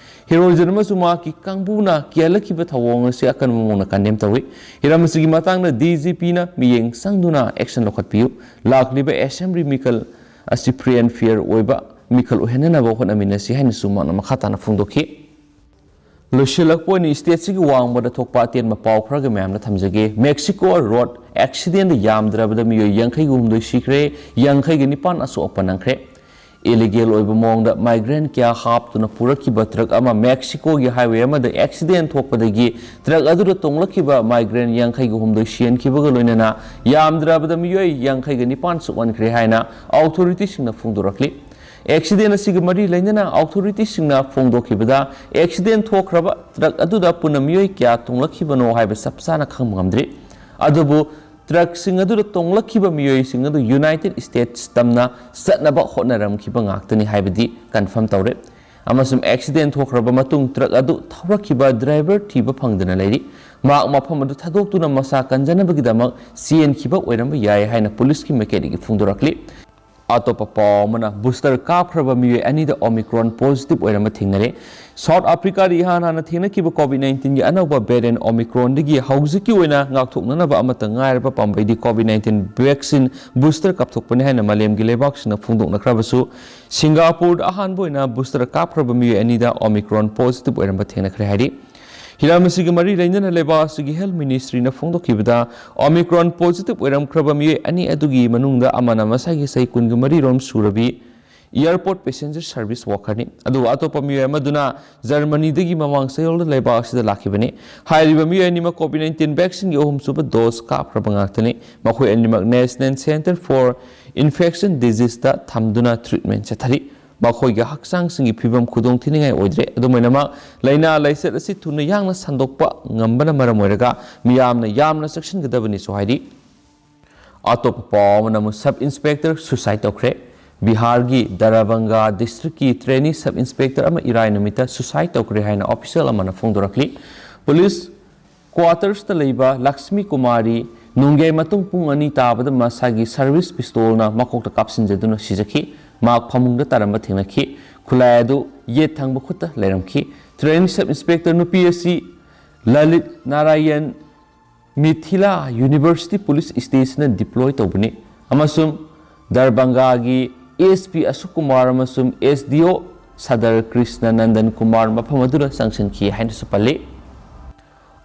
ꯍꯤꯔꯣꯖꯤꯠ ꯑꯃꯁꯨꯡ ꯃꯍꯥꯛꯀꯤ ꯀꯥꯡꯕꯨꯅ ꯀꯤꯍꯜꯂꯛꯈꯤꯕ ꯊꯧꯑꯣꯡ ꯑꯁꯤ ꯑꯀꯟꯕ ꯃꯑꯣꯡꯗ ꯀꯟꯗꯦꯝ ꯇꯧꯏ꯫ ꯍꯤꯔꯝ ꯑꯁꯤꯒꯤ ꯃꯇꯥꯡꯗ ꯗꯤ ꯖꯤ ꯄꯤꯅ ꯃꯤꯠꯌꯦꯡ ꯆꯪꯗꯨꯅ ꯑꯦꯛꯁꯟ ꯂꯧꯈꯠꯄꯤꯌꯨ꯫ ꯂꯥꯛꯂꯤꯕ ꯑꯦꯁꯦꯝꯕ꯭ꯂꯤ ꯃꯤꯈꯜ ꯑꯁꯤ ꯐ꯭ꯔꯤ ꯑꯦꯟ ꯐꯤꯌꯔ ꯑꯣꯏꯕ ꯃꯤꯈꯜ ꯑꯣꯏꯍꯟꯅꯅꯕ ꯍꯣꯠꯅꯃꯤꯟꯅꯁꯤ ꯍꯥꯏꯅꯁꯨ ꯃꯍꯥꯛꯅ ꯃꯈꯥ ꯇꯥꯅ ꯐꯣꯡꯗꯣꯛꯈꯤ꯫ ꯂꯣꯏꯁꯤꯜꯂꯛꯄ ꯑꯣꯏꯅ ꯁ꯭ꯇꯦꯠꯁꯤꯒꯤ ꯋꯥꯡꯃꯗ ꯊꯣꯛꯄ ꯑꯇꯦꯟꯕ ꯄꯥꯎ ꯈꯔꯒꯤ ꯃꯌꯥꯝꯅ ꯊꯝꯖꯒꯦ꯫ ꯃꯦꯛꯁꯤꯀꯣ ꯔꯣꯗ ꯑꯦꯛꯁꯤꯗꯦꯟꯗ ꯌꯥꯝꯗ꯭ꯔꯕꯗ ꯃꯤꯑꯣꯏ ꯌꯥꯡꯈꯩꯒ ꯍꯨꯝꯗꯣꯏ ꯁꯤꯈ꯭ꯔꯦ, ꯌꯥꯡꯈꯩꯒ ꯅꯤꯄꯥꯟ ꯑꯁꯣꯛ ꯑꯄꯟ ꯅꯪꯈ꯭ꯔꯦ꯫ ꯏꯂꯤꯒꯦꯜ ꯑꯣꯏꯕ ꯃꯑꯣꯡꯗ ꯃꯥꯏꯒ꯭ꯔꯦꯟ ꯀꯌꯥ ꯍꯥꯞꯇꯨꯅ ꯄꯨꯔꯛꯈꯤꯕ ꯇ꯭ꯔꯛ ꯑꯃ ꯃꯦꯛꯁꯤꯀꯣꯒꯤ ꯍꯥꯏꯋꯦ ꯑꯃꯗ ꯑꯦꯛꯁꯤꯗꯦꯟ ꯊꯣꯛꯄꯗꯒꯤ ꯇ꯭ꯔꯛ ꯑꯗꯨꯗ ꯇꯣꯡꯂꯛꯈꯤꯕ ꯃꯥꯏꯒ꯭ꯔꯦꯟ ꯌꯥꯡꯈꯩꯒ ꯍꯨꯝꯗꯣꯏ ꯁꯤꯍꯟꯈꯤꯕꯒ ꯂꯣꯏꯅꯅ ꯌꯥꯝꯗ꯭ꯔꯕꯗ ꯃꯤꯑꯣꯏ ꯌꯥꯡꯈꯩꯒ ꯅꯤꯄꯥꯟ ꯁꯣꯛꯍꯟꯈ꯭ꯔꯦ ꯍꯥꯏꯅ ꯑꯣꯊꯣꯔꯤꯇꯤꯁꯤꯡꯅ ꯐꯣꯡꯗꯣꯔꯛꯂꯤ꯫ ꯑꯦꯛꯁꯤꯗꯦꯟ ꯑꯁꯤꯒ ꯃꯔꯤ ꯂꯩꯅꯅ ꯑꯣꯊꯣꯔꯤꯇꯤꯁꯤꯡꯅ ꯐꯣꯡꯗꯣꯛꯈꯤꯕꯗ, ꯑꯦꯛꯁꯤꯗꯦꯟ ꯊꯣꯛꯈ꯭ꯔꯕ ꯇ꯭ꯔꯛ ꯑꯗꯨꯗ ꯄꯨꯟꯅ ꯃꯤꯑꯣꯏ ꯀꯌꯥ ꯇꯣꯡꯂꯛꯈꯤꯕꯅꯣ ꯍꯥꯏꯕ ꯆꯞ ꯆꯥꯅ ꯈꯪꯕ ꯉꯝꯗ꯭ꯔꯤ꯫ ꯑꯗꯨꯕꯨ ꯇ꯭ꯔꯛꯁꯤꯡ ꯑꯗꯨꯗ ꯇꯣꯡꯂꯛꯈꯤꯕ ꯃꯤꯑꯣꯏꯁꯤꯡ ꯑꯗꯨ ꯌꯨꯅꯥꯏꯇꯦꯗ ꯁ꯭ꯇꯦꯠꯁ ꯇꯝꯅ ꯆꯠꯅꯕ ꯍꯣꯠꯅꯔꯝꯈꯤꯕ ꯉꯥꯛꯇꯅꯤ ꯍꯥꯏꯕꯗꯤ ꯀꯟꯐꯥꯔꯝ ꯇꯧꯔꯦ꯫ ꯑꯃꯁꯨꯡ ꯑꯦꯛꯁꯤꯗꯦꯟ ꯊꯣꯛꯈ꯭ꯔꯕ ꯃꯇꯨꯡ ꯇ꯭ꯔꯛ ꯑꯗꯨ ꯊꯧꯔꯛꯈꯤꯕ ꯗ꯭ꯔꯥꯏꯚꯔ ꯊꯤꯕ ꯐꯪꯗꯅ ꯂꯩꯔꯤ꯫ ꯃꯍꯥꯛ ꯃꯐꯝ ꯑꯗꯨ ꯊꯥꯗꯣꯛꯇꯨꯅ ꯃꯁꯥ ꯀꯟꯖꯅꯕꯒꯤꯗꯃꯛ ꯆꯦꯟꯈꯤꯕ ꯑꯣꯏꯔꯝꯕ ꯌꯥꯏ ꯍꯥꯏꯅ ꯄꯨꯂꯤꯁꯀꯤ ꯃꯥꯏꯀꯩꯗꯒꯤ ꯐꯣꯡꯗꯣꯔꯛꯂꯤ꯫ ꯑꯇꯣꯞꯄ ꯄꯥꯎ ꯑꯃꯅ, ꯕꯨꯁꯇꯔ ꯀꯥꯞꯈ꯭ꯔꯕ ꯃꯤꯑꯣꯏ ꯑꯅꯤꯗ ꯑꯣꯃꯤꯀ꯭ꯔꯣꯟ ꯄꯣꯖꯤꯇꯤꯚ ꯑꯣꯏꯔꯝꯕ ꯊꯦꯡꯅꯔꯦ꯫ ꯁꯥꯎꯠ ꯑꯐ꯭ꯔꯤꯀꯥꯗ ꯏꯍꯥꯟ ꯍꯥꯟꯅ ꯊꯦꯡꯅꯈꯤꯕ ꯀꯣꯚꯤꯗ ꯅꯥꯏꯟꯇꯤꯟꯒꯤ ꯑꯅꯧꯕ ꯚꯦꯔꯤꯌꯦꯟ ꯑꯣꯃꯤꯀ꯭ꯔꯣꯟꯗꯒꯤ ꯍꯧꯖꯤꯛꯀꯤ ꯑꯣꯏꯅ ꯉꯥꯛꯊꯣꯛꯅꯅꯕ ꯑꯃꯠꯇ ꯉꯥꯏꯔꯕ ꯄꯥꯝꯕꯩꯗꯤ ꯀꯣꯚꯤꯗ ꯅꯥꯏꯟꯇꯤꯟ ꯚꯦꯛꯁꯤꯟ ꯕꯨꯁꯇꯔ ꯀꯥꯞꯊꯣꯛꯄꯅꯤ ꯍꯥꯏꯅ ꯃꯥꯂꯦꯝꯒꯤ ꯂꯩꯕꯥꯛꯁꯤꯡꯅ ꯐꯣꯡꯗꯣꯛꯅꯈ꯭ꯔꯕꯁꯨ, ꯁꯤꯡꯒꯥꯄꯨꯔꯗ ꯑꯍꯥꯟꯕ ꯑꯣꯏꯅ ꯕꯨꯁꯇꯔ ꯀꯥꯞꯈ꯭ꯔꯕ ꯃꯤꯑꯣꯏ ꯑꯅꯤꯗ ꯑꯣꯃꯤꯀ꯭ꯔꯣꯟ ꯄꯣꯖꯤꯇꯤꯚ ꯑꯣꯏꯔꯝꯕ ꯊꯦꯡꯅꯈ꯭ꯔꯦ ꯍꯥꯏꯔꯤ꯫ ꯍꯤꯔꯝ ꯑꯁꯤꯒ ꯃꯔꯤ ꯂꯩꯅꯅ ꯂꯩꯕꯥꯛ ꯑꯁꯤꯒꯤ Health Ministryꯅ ꯐꯣꯡꯗꯣꯛꯈꯤꯕꯗ, Omicron positive ꯑꯣꯏꯔꯝꯈ꯭ꯔꯕ ꯃꯤꯑꯣꯏ ꯑꯅꯤ ꯑꯗꯨꯒꯤ ꯃꯅꯨꯡꯗ ꯑꯃꯅ ꯃꯁꯥꯒꯤ ꯆꯍꯤ ꯀꯨꯟꯒ ꯃꯔꯤ ꯔꯣꯝ ꯁꯨꯔꯕꯤ airport passenger service workerꯅꯤ꯫ ꯑꯗꯨꯒ ꯑꯇꯣꯞꯄ ꯃꯤꯑꯣꯏ ꯑꯃꯗꯨꯅ ꯖꯔꯃꯅꯤꯗꯒꯤ ꯃꯃꯥꯡ ꯆꯌꯣꯜꯗ ꯂꯩꯕꯥꯛ ꯑꯁꯤꯗ ꯂꯥꯛꯈꯤꯕꯅꯤ꯫ ꯍꯥꯏꯔꯤꯕ ꯃꯤꯑꯣꯏ ꯑꯅꯤꯃꯛ COVID nineteen vaccineꯒꯤ ꯑꯍꯨꯝꯁꯨꯕ dose ꯀꯥꯞꯈ꯭ꯔꯕ ꯉꯥꯛꯇꯅꯤ꯫ ꯃꯈꯣꯏ ꯑꯅꯤꯃꯛ National Center for Infection Diseaseꯇ ꯊꯝꯗꯨꯅ treatment ꯆꯠꯊꯔꯤ꯫ ꯃꯈꯣꯏꯒꯤ ꯍꯛꯆꯥꯡꯁꯤꯡꯒꯤ ꯐꯤꯕꯝ ꯈꯨꯗꯣꯡꯊꯤꯅꯤꯡꯉꯥꯏ ꯑꯣꯏꯗ꯭ꯔꯦ꯫ ꯑꯗꯨꯝ ꯑꯣꯏꯅꯃꯛ, ꯂꯥꯏꯅꯥ ꯂꯥꯏꯆꯠ ꯑꯁꯤ ꯊꯨꯅ ꯌꯥꯡꯅ ꯁꯟꯗꯣꯛꯄ ꯉꯝꯕꯅ ꯃꯔꯝ ꯑꯣꯏꯔꯒ ꯃꯤꯌꯥꯝꯅ ꯌꯥꯝꯅ ꯆꯦꯛꯁꯤꯟꯒꯗꯕꯅꯤꯁꯨ ꯍꯥꯏꯔꯤ꯫ ꯑꯇꯣꯞꯄ ꯄꯥꯎ ꯑꯃꯅ ꯑꯃꯨꯛ sub inspector suicide ꯇꯧꯈ꯭ꯔꯦ꯫ ꯕꯤꯍꯥꯔꯒꯤ ꯗꯔꯕꯪꯒꯥ districtꯀꯤ trainee sub inspector ꯑꯃ ꯏꯔꯥꯏ ꯅꯨꯃꯤꯠꯇ suicide ꯇꯧꯈ꯭ꯔꯦ ꯍꯥꯏꯅ official ꯑꯃꯅ ꯐꯣꯡꯗꯣꯔꯛꯂꯤ꯫ Police quartersꯇ ꯂꯩꯕ ꯂꯛꯁꯃꯤ ꯀꯨꯃꯥꯔꯤ ꯅꯣꯡꯌꯥꯏ ꯃꯇꯨꯡ ꯄꯨꯡ ꯑꯅꯤ ꯇꯥꯕꯗ ꯃꯁꯥꯒꯤ service pistolꯅ ꯃꯀꯣꯛꯇ ꯀꯥꯞꯁꯤꯟꯖꯗꯨꯅ ꯁꯤꯖꯈꯤ꯫ ꯃꯍꯥꯛ ꯐꯃꯨꯡꯗ ꯇꯥꯔꯝꯕ ꯊꯦꯡꯅꯈꯤ꯫ ꯈꯨꯠꯂꯥꯏ ꯑꯗꯨ ꯌꯦꯠ ꯊꯪꯕ ꯈꯨꯠꯇ ꯂꯩꯔꯝꯈꯤ꯫ Trainee sub inspector ꯅꯨꯄꯤ ꯑꯁꯤ Lalit Narayan Mithila University Police Stationꯗ deploy ꯇꯧꯕꯅꯤ ꯑꯃꯁꯨꯡ ꯗꯔꯕꯪꯒꯥꯒꯤ SP ꯑꯁꯣꯛ ꯀꯨꯃꯥꯔ ꯑꯃꯁꯨꯡ SDO ꯁꯗꯔ ꯀ꯭ꯔꯤꯁꯅ ꯅꯟꯗꯟ ꯀꯨꯃꯥꯔ ꯃꯐꯝ ꯑꯗꯨꯗ ꯆꯪꯁꯤꯟꯈꯤ ꯍꯥꯏꯅꯁꯨ ꯄꯜꯂꯤ꯫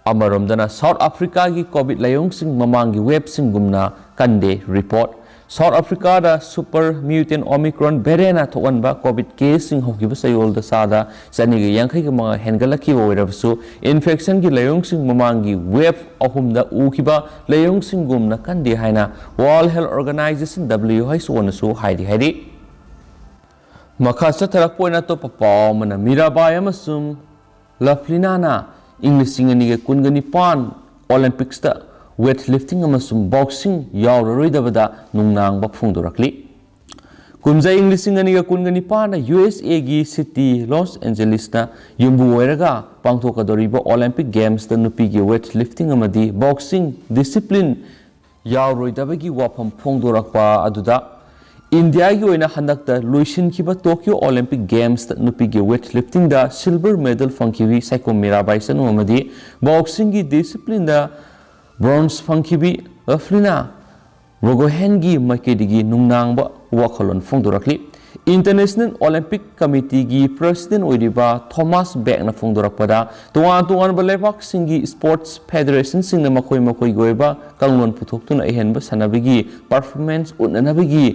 ꯑꯃꯔꯣꯝꯗꯅ, South Africaꯒꯤ COVID ꯂꯥꯏꯑꯣꯡꯁꯤꯡ ꯃꯃꯥꯡꯒꯤ waveꯁꯤꯡꯒꯨꯝꯅ ꯀꯟꯗꯦ꯫ Report: South Africaꯗ super mutant Omicron variantꯅ ꯊꯣꯛꯍꯟꯕ COVID caseꯁꯤꯡ ꯍꯧꯈꯤꯕ ꯆꯌꯣꯜꯗ ꯆꯥꯗ ꯆꯅꯤꯒ ꯌꯥꯡꯈꯩꯒ ꯃꯉꯥ ꯍꯦꯟꯒꯠꯂꯛꯈꯤꯕ ꯑꯣꯏꯔꯕꯁꯨ, infectionꯒꯤ ꯂꯥꯏꯑꯣꯡꯁꯤꯡ ꯃꯃꯥꯡꯒꯤ wave ꯑꯍꯨꯝꯗ ꯎꯈꯤꯕ ꯂꯥꯏꯑꯣꯡꯁꯤꯡꯒꯨꯝꯅ ꯀꯟꯗꯦ ꯍꯥꯏꯅ World Health Organization, WHOꯅꯁꯨ ꯍꯥꯏꯔꯤ ꯍꯥꯏꯔꯤ꯫ ꯃꯈꯥ ꯆꯠꯊꯔꯛꯄ ꯑꯣꯏꯅ ꯑꯇꯣꯞꯄ ꯄꯥꯎ ꯑꯃꯅ, ꯃꯤꯔꯥꯕꯥꯏ ꯑꯃꯁꯨꯡ ꯂꯚꯂꯤꯅꯥꯅ ꯏꯪ ꯂꯤꯁꯤꯡ ꯑꯅꯤꯒ ꯀꯨꯟꯒ ꯅꯤꯄꯥꯟ Olympicsꯇ weightlifting ꯑꯃꯁꯨꯡ boxing ꯌꯥꯎꯔꯔꯣꯏꯗꯕꯗ ꯅꯨꯡꯅꯥꯡꯕ ꯐꯣꯡꯗꯣꯔꯛꯂꯤ꯫ ꯀꯨꯝꯖꯥ ꯏꯪ ꯂꯤꯁꯤꯡ ꯑꯅꯤꯒ ꯀꯨꯟꯒ ꯅꯤꯄꯥꯟꯗ USAꯒꯤ city Los Angelesꯅ ꯌꯨꯝꯕꯨ ꯑꯣꯏꯔꯒ ꯄꯥꯡꯊꯣꯛꯀꯗꯧꯔꯤꯕ Olympic Gamesꯇ ꯅꯨꯄꯤꯒꯤ weightlifting ꯑꯃꯗꯤ boxing discipline ꯌꯥꯎꯔꯣꯏꯗꯕꯒꯤ ꯋꯥꯐꯝ ꯐꯣꯡꯗꯣꯔꯛꯄ ꯑꯗꯨꯗ, ꯏꯟꯗꯤꯌꯥꯒꯤ ꯑꯣꯏꯅ ꯍꯟꯗꯛꯇ ꯂꯣꯏꯁꯤꯟꯈꯤꯕ Tokyo Olympic Gamesꯇ ꯅꯨꯄꯤꯒꯤ weightliftingꯗ silver medal ꯐꯪꯈꯤꯕꯤ ꯁꯥꯏꯈꯣꯝ ꯃꯤꯔꯥꯕꯥꯏ ꯆꯅꯨ ꯑꯃꯗꯤ boxingꯒꯤ disciplineꯗ bronze ꯐꯪꯈꯤꯕꯤ ꯂꯚꯂꯤꯅꯥ ꯕꯣꯔꯒꯣꯍꯦꯟꯒꯤ ꯃꯥꯏꯀꯩꯗꯒꯤ ꯅꯨꯡꯅꯥꯡꯕ ꯋꯥꯈꯜꯂꯣꯟ ꯐꯣꯡꯗꯣꯔꯛꯂꯤ꯫ International Olympic Committeeꯒꯤ President ꯑꯣꯏꯔꯤꯕ ꯊꯣꯃꯥꯁ ꯕꯦꯛꯅ ꯐꯣꯡꯗꯣꯔꯛꯄꯗ, ꯇꯣꯉꯥꯟ ꯇꯣꯉꯥꯟꯕ ꯂꯩꯕꯥꯛꯁꯤꯡꯒꯤ sports federationꯁꯤꯡꯅ ꯃꯈꯣꯏ ꯃꯈꯣꯏꯒꯤ ꯑꯣꯏꯕ ꯀꯥꯡꯂꯣꯟ ꯄꯨꯊꯣꯛꯇꯨꯅ ꯑꯍꯦꯟꯕ ꯁꯥꯟꯅꯕꯒꯤ performance ꯎꯠꯅꯅꯕꯒꯤ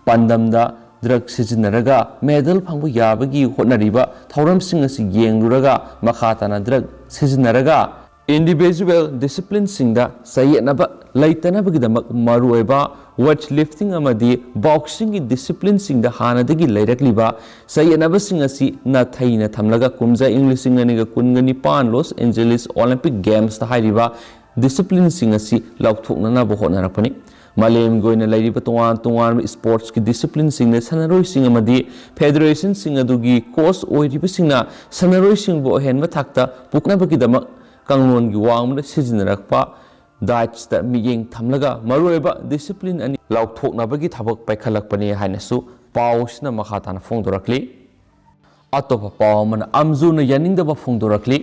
ꯄꯥꯟꯗꯝꯗ drug ꯁꯤꯖꯤꯟꯅꯔꯒ medal ꯐꯪꯕ ꯌꯥꯕꯒꯤ ꯍꯣꯠꯅꯔꯤꯕ ꯊꯧꯔꯝꯁꯤꯡ ꯑꯁꯤ ꯌꯦꯡꯂꯨꯔꯒ, ꯃꯈꯥ ꯇꯥꯅ drug ꯁꯤꯖꯤꯟꯅꯔꯒ individual disciplineꯁꯤꯡꯗ ꯆꯌꯦꯠꯅꯕ ꯂꯩꯇꯅꯕꯒꯤꯗꯃꯛ ꯃꯔꯨꯑꯣꯏꯕ weightlifting ꯑꯃꯗꯤ boxingꯒꯤ disciplineꯁꯤꯡꯗ ꯍꯥꯟꯅꯗꯒꯤ ꯂꯩꯔꯛꯂꯤꯕ ꯆꯌꯦꯠꯅꯕꯁꯤꯡ ꯑꯁꯤ ꯅꯥꯊꯩꯅ ꯊꯝꯂꯒ, ꯀꯨꯝꯖꯥ ꯏꯪ ꯂꯤꯁꯤꯡ ꯑꯅꯤꯒ ꯀꯨꯟꯒ ꯅꯤꯄꯥꯟ Los Angeles Olympic Gamesꯇ ꯍꯥꯏꯔꯤꯕ disciplineꯁꯤꯡ ꯑꯁꯤ ꯂꯧꯊꯣꯛꯅꯅꯕ ꯍꯣꯠꯅꯔꯛꯄꯅꯤ꯫ ꯃꯥꯂꯦꯝꯒꯤ ꯑꯣꯏꯅ ꯂꯩꯔꯤꯕ ꯇꯣꯉꯥꯟ ꯇꯣꯉꯥꯟꯕ sportsꯀꯤ disciplineꯁꯤꯡꯗ ꯁꯥꯟꯅꯔꯣꯏꯁꯤꯡ ꯑꯃꯗꯤ federationꯁꯤꯡ ꯑꯗꯨꯒꯤ coach ꯑꯣꯏꯔꯤꯕꯁꯤꯡꯅ ꯁꯥꯟꯅꯔꯣꯏꯁꯤꯡꯕꯨ ꯑꯍꯦꯟꯕ ꯊꯥꯛꯇ ꯄꯨꯈꯠꯅꯕꯒꯤꯗꯃꯛ ꯀꯥꯡꯂꯣꯟꯒꯤ ꯋꯥꯡꯃꯗ ꯁꯤꯖꯤꯟꯅꯔꯛꯄ dietꯁꯇ ꯃꯤꯠꯌꯦꯡ ꯊꯝꯂꯒ ꯃꯔꯨꯑꯣꯏꯕ discipline ꯑꯅꯤ ꯂꯥꯎꯊꯣꯛꯅꯕꯒꯤ ꯊꯕꯛ ꯄꯥꯏꯈꯠꯂꯛꯄꯅꯤ ꯍꯥꯏꯅꯁꯨ ꯄꯥꯎ ꯑꯁꯤꯅ ꯃꯈꯥ ꯇꯥꯅ ꯐꯣꯡꯗꯣꯔꯛꯂꯤ꯫ ꯑꯇꯣꯞꯄ ꯄꯥꯎ ꯑꯃꯅ ꯑꯝꯖꯨꯅ ꯌꯥꯅꯤꯡꯗꯕ ꯐꯣꯡꯗꯣꯔꯛꯂꯤ꯫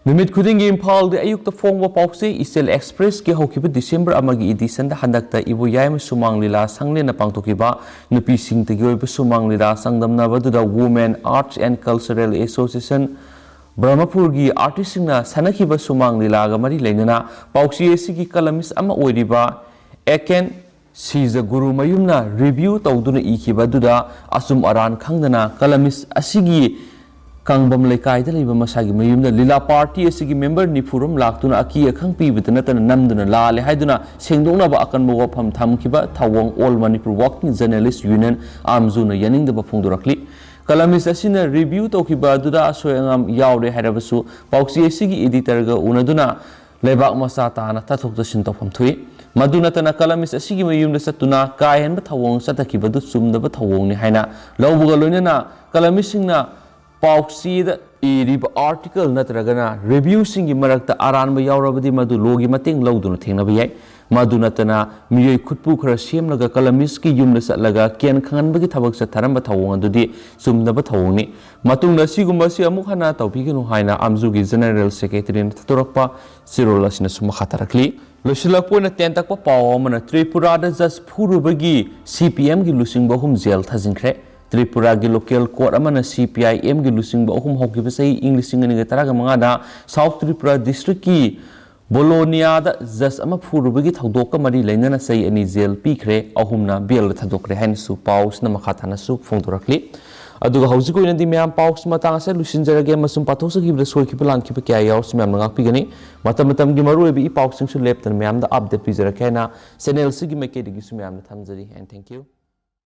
ꯅꯨꯃꯤꯠ ꯈꯨꯗꯤꯡꯒꯤ ꯏꯝꯐꯥꯜꯗ ꯑꯌꯨꯛꯇ ꯐꯣꯡꯕ ꯄꯥꯎꯆꯦ ꯏꯆꯦꯜ Expressꯀꯤ ꯍꯧꯈꯤꯕ December ꯑꯃꯒꯤ editionꯗ ꯍꯟꯗꯛꯇ ꯏꯕꯣꯌꯥꯏꯃ ꯁꯨꯃꯥꯡ ꯂꯤꯂꯥ ꯁꯪꯂꯦꯟꯅ ꯄꯥꯡꯊꯣꯛꯈꯤꯕ ꯅꯨꯄꯤꯁꯤꯡꯇꯒꯤ ꯑꯣꯏꯕ ꯁꯨꯃꯥꯡ ꯂꯤꯂꯥ ꯆꯥꯡꯗꯝꯅꯕ ꯑꯗꯨꯗ Women Arts and Cultural Association ꯕ꯭ꯔꯍꯃꯄꯨꯔꯒꯤ artistꯁꯤꯡꯅ ꯁꯥꯟꯅꯈꯤꯕ ꯁꯨꯃꯥꯡ ꯂꯤꯂꯥꯒ ꯃꯔꯤ ꯂꯩꯅꯅ ꯄꯥꯎꯆꯦ ꯑꯁꯤꯒꯤ columnist ꯑꯃ ꯑꯣꯏꯔꯤꯕ ꯑꯦ ꯀꯦꯟ ꯁꯤꯖ ꯒꯨꯔꯨꯃꯌꯨꯝꯅ review ꯇꯧꯗꯨꯅ ꯏꯈꯤꯕ ꯑꯗꯨꯗ ꯑꯆꯨꯝ ꯑꯔꯥꯟ ꯈꯪꯗꯅ columnist ꯑꯁꯤꯒꯤ ꯀꯥꯡꯕꯝ ꯂꯩꯀꯥꯏꯗ ꯂꯩꯕ ꯃꯁꯥꯒꯤ ꯃꯌꯨꯝꯗ ꯂꯤꯂꯥ party ꯑꯁꯤꯒꯤ member ꯅꯤꯐꯨꯔꯣꯝ ꯂꯥꯛꯇꯨꯅ ꯑꯀꯤ ꯑꯈꯪ ꯄꯤꯕꯗ ꯅꯠꯇꯅ ꯅꯝꯗꯨꯅ ꯂꯥꯜꯂꯦ ꯍꯥꯏꯗꯨꯅ ꯁꯦꯡꯗꯣꯛꯅꯕ ꯑꯀꯟꯕ ꯋꯥꯐꯝ ꯊꯝꯈꯤꯕ ꯊꯧꯑꯣꯡ All Manipur Working Journalist Union, ꯑꯥꯝꯖꯨꯅ ꯌꯥꯅꯤꯡꯗꯕ ꯐꯣꯡꯗꯣꯔꯛꯂꯤ꯫ Columnist ꯑꯁꯤꯅ review ꯇꯧꯈꯤꯕ ꯑꯗꯨꯗ ꯑꯁꯣꯏ ꯑꯉꯥꯝ ꯌꯥꯎꯔꯦ ꯍꯥꯏꯔꯕꯁꯨ ꯄꯥꯎꯆꯦ ꯑꯁꯤꯒꯤ editorꯒ ꯎꯅꯗꯨꯅ ꯂꯩꯕꯥꯛ ꯃꯆꯥ ꯇꯥꯅ ꯇꯥꯊꯣꯛ ꯇꯥꯁꯤꯟ ꯇꯧꯐꯝ ꯊꯣꯛꯏ꯫ ꯃꯗꯨ ꯅꯠꯇꯅ columnist ꯑꯁꯤꯒꯤ ꯃꯌꯨꯝꯗ ꯆꯠꯇꯨꯅ ꯀꯥ ꯍꯦꯟꯕ ꯊꯧꯑꯣꯡ ꯆꯠꯊꯈꯤꯕ ꯑꯗꯨ ꯆꯨꯝꯗꯕ ꯊꯧꯑꯣꯡꯅꯤ ꯍꯥꯏꯅ ꯂꯧꯕꯒ ꯂꯣꯏꯅꯅ columnistꯁꯤꯡꯅ ꯄꯥꯎꯆꯦꯗ ꯏꯔꯤꯕ article ꯅꯠꯇ꯭ꯔꯒꯅ reviewꯁꯤꯡꯒꯤ ꯃꯔꯛꯇ ꯑꯔꯥꯟꯕ ꯌꯥꯎꯔꯕꯗꯤ ꯃꯗꯨ lawꯒꯤ ꯃꯇꯦꯡ ꯂꯧꯗꯨꯅ ꯊꯦꯡꯅꯕ ꯌꯥꯏ꯫ ꯃꯗꯨ ꯅꯠꯇꯅ ꯃꯤꯑꯣꯏ ꯈꯨꯠꯄꯨ ꯈꯔ ꯁꯦꯝꯂꯒ columnistꯀꯤ ꯌꯨꯝꯗ ꯆꯠꯂꯒ ꯀꯦꯟ ꯈꯪꯍꯟꯕꯒꯤ ꯊꯕꯛ ꯆꯠꯊꯔꯝꯕ ꯊꯧꯑꯣꯡ ꯑꯗꯨꯗꯤ ꯆꯨꯝꯗꯕ ꯊꯧꯑꯣꯡꯅꯤ꯫ ꯃꯇꯨꯡꯗ ꯑꯁꯤꯒꯨꯝꯕ ꯑꯁꯤ ꯑꯃꯨꯛ ꯍꯟꯅ ꯇꯧꯕꯤꯒꯅꯨ ꯍꯥꯏꯅ ꯑꯥꯝꯖꯨꯒꯤ General Secretaryꯅ ꯊꯥꯗꯣꯔꯛꯄ ꯆꯦꯔꯣꯜ ꯑꯁꯤꯅꯁꯨ ꯃꯈꯥ ꯇꯥꯔꯛꯂꯤ꯫ ꯂꯣꯏꯁꯤꯜꯂꯛꯄ ꯑꯣꯏꯅ ꯇꯦꯟꯇꯛꯄ ꯄꯥꯎ ꯑꯃꯅ ꯇ꯭ꯔꯤꯄꯨꯔꯥꯗ judge ꯐꯨꯔꯨꯕꯒꯤ CPMꯒꯤ ꯂꯨꯆꯤꯡꯕ ꯑꯍꯨꯝ jail ꯊꯥꯖꯤꯟꯈ꯭ꯔꯦ꯫ ꯇ꯭ꯔꯤꯄꯨꯔꯥꯒꯤ ꯂꯣꯀꯦꯜ ꯀꯣꯔꯠ ꯑꯃꯅ ꯁꯤ ꯄꯤ ꯑꯥꯏ ꯑꯦꯝꯒꯤ ꯂꯨꯆꯤꯡꯕ ꯑꯍꯨꯝ ꯍꯧꯈꯤꯕ ꯆꯍꯤ ꯏꯪ ꯂꯤꯁꯤꯡ ꯑꯅꯤꯒ ꯇꯔꯥꯃꯉꯥꯗ ꯁꯥꯎꯠ ꯇ꯭ꯔꯤꯄꯨꯔꯥ ꯗꯤꯁꯇ꯭ꯔꯤꯛꯀꯤ ꯕꯣꯂꯣꯅꯤꯌꯥꯗ ꯖꯖ ꯑꯃ ꯐꯨꯔꯨꯕꯒꯤ ꯊꯧꯗꯣꯛꯀ ꯃꯔꯤ ꯂꯩꯅꯅ ꯆꯍꯤ ꯑꯅꯤ ꯖꯦꯜ ꯄꯤꯈ꯭ꯔꯦ, ꯑꯍꯨꯝꯅ ꯕꯦꯜꯗ ꯊꯥꯗꯣꯛꯈ꯭ꯔꯦ ꯍꯥꯏꯅꯁꯨ ꯄꯥꯎꯁꯤꯅ ꯃꯈꯥ ꯇꯥꯅꯁꯨ ꯐꯣꯡꯗꯣꯔꯛꯂꯤ꯫ ꯑꯗꯨꯒ ꯍꯧꯖꯤꯛꯀꯤ ꯑꯣꯏꯅꯗꯤ ꯃꯌꯥꯝ ꯄꯥꯎꯁꯤ ꯃꯇꯥꯡ ꯑꯁꯤꯗ ꯂꯣꯏꯁꯤꯟꯖꯔꯒꯦ, ꯑꯃꯁꯨꯡ ꯄꯥꯊꯣꯛꯆꯈꯤꯕꯗ ꯁꯣꯏꯈꯤꯕ ꯂꯥꯟꯈꯤꯕ ꯀꯌꯥ ꯌꯥꯎꯔꯁꯨ ꯃꯌꯥꯝꯅ ꯉꯥꯛꯄꯤꯒꯅꯤ꯫ ꯃꯇꯝ ꯃꯇꯝꯒꯤ ꯃꯔꯨꯑꯣꯏꯕ ꯏ ꯄꯥꯎꯁꯤꯡꯁꯨ ꯂꯦꯞꯇꯅ ꯃꯌꯥꯝꯗ ꯑꯞꯗꯦꯠ ꯄꯤꯖꯔꯛꯀꯦ ꯍꯥꯏꯅ ꯆꯦꯅꯦꯜꯁꯤꯒꯤ ꯃꯥꯏꯀꯩꯗꯒꯤꯁꯨ ꯃꯌꯥꯝꯅ ꯊꯝꯖꯔꯤ꯫ And thank you꯫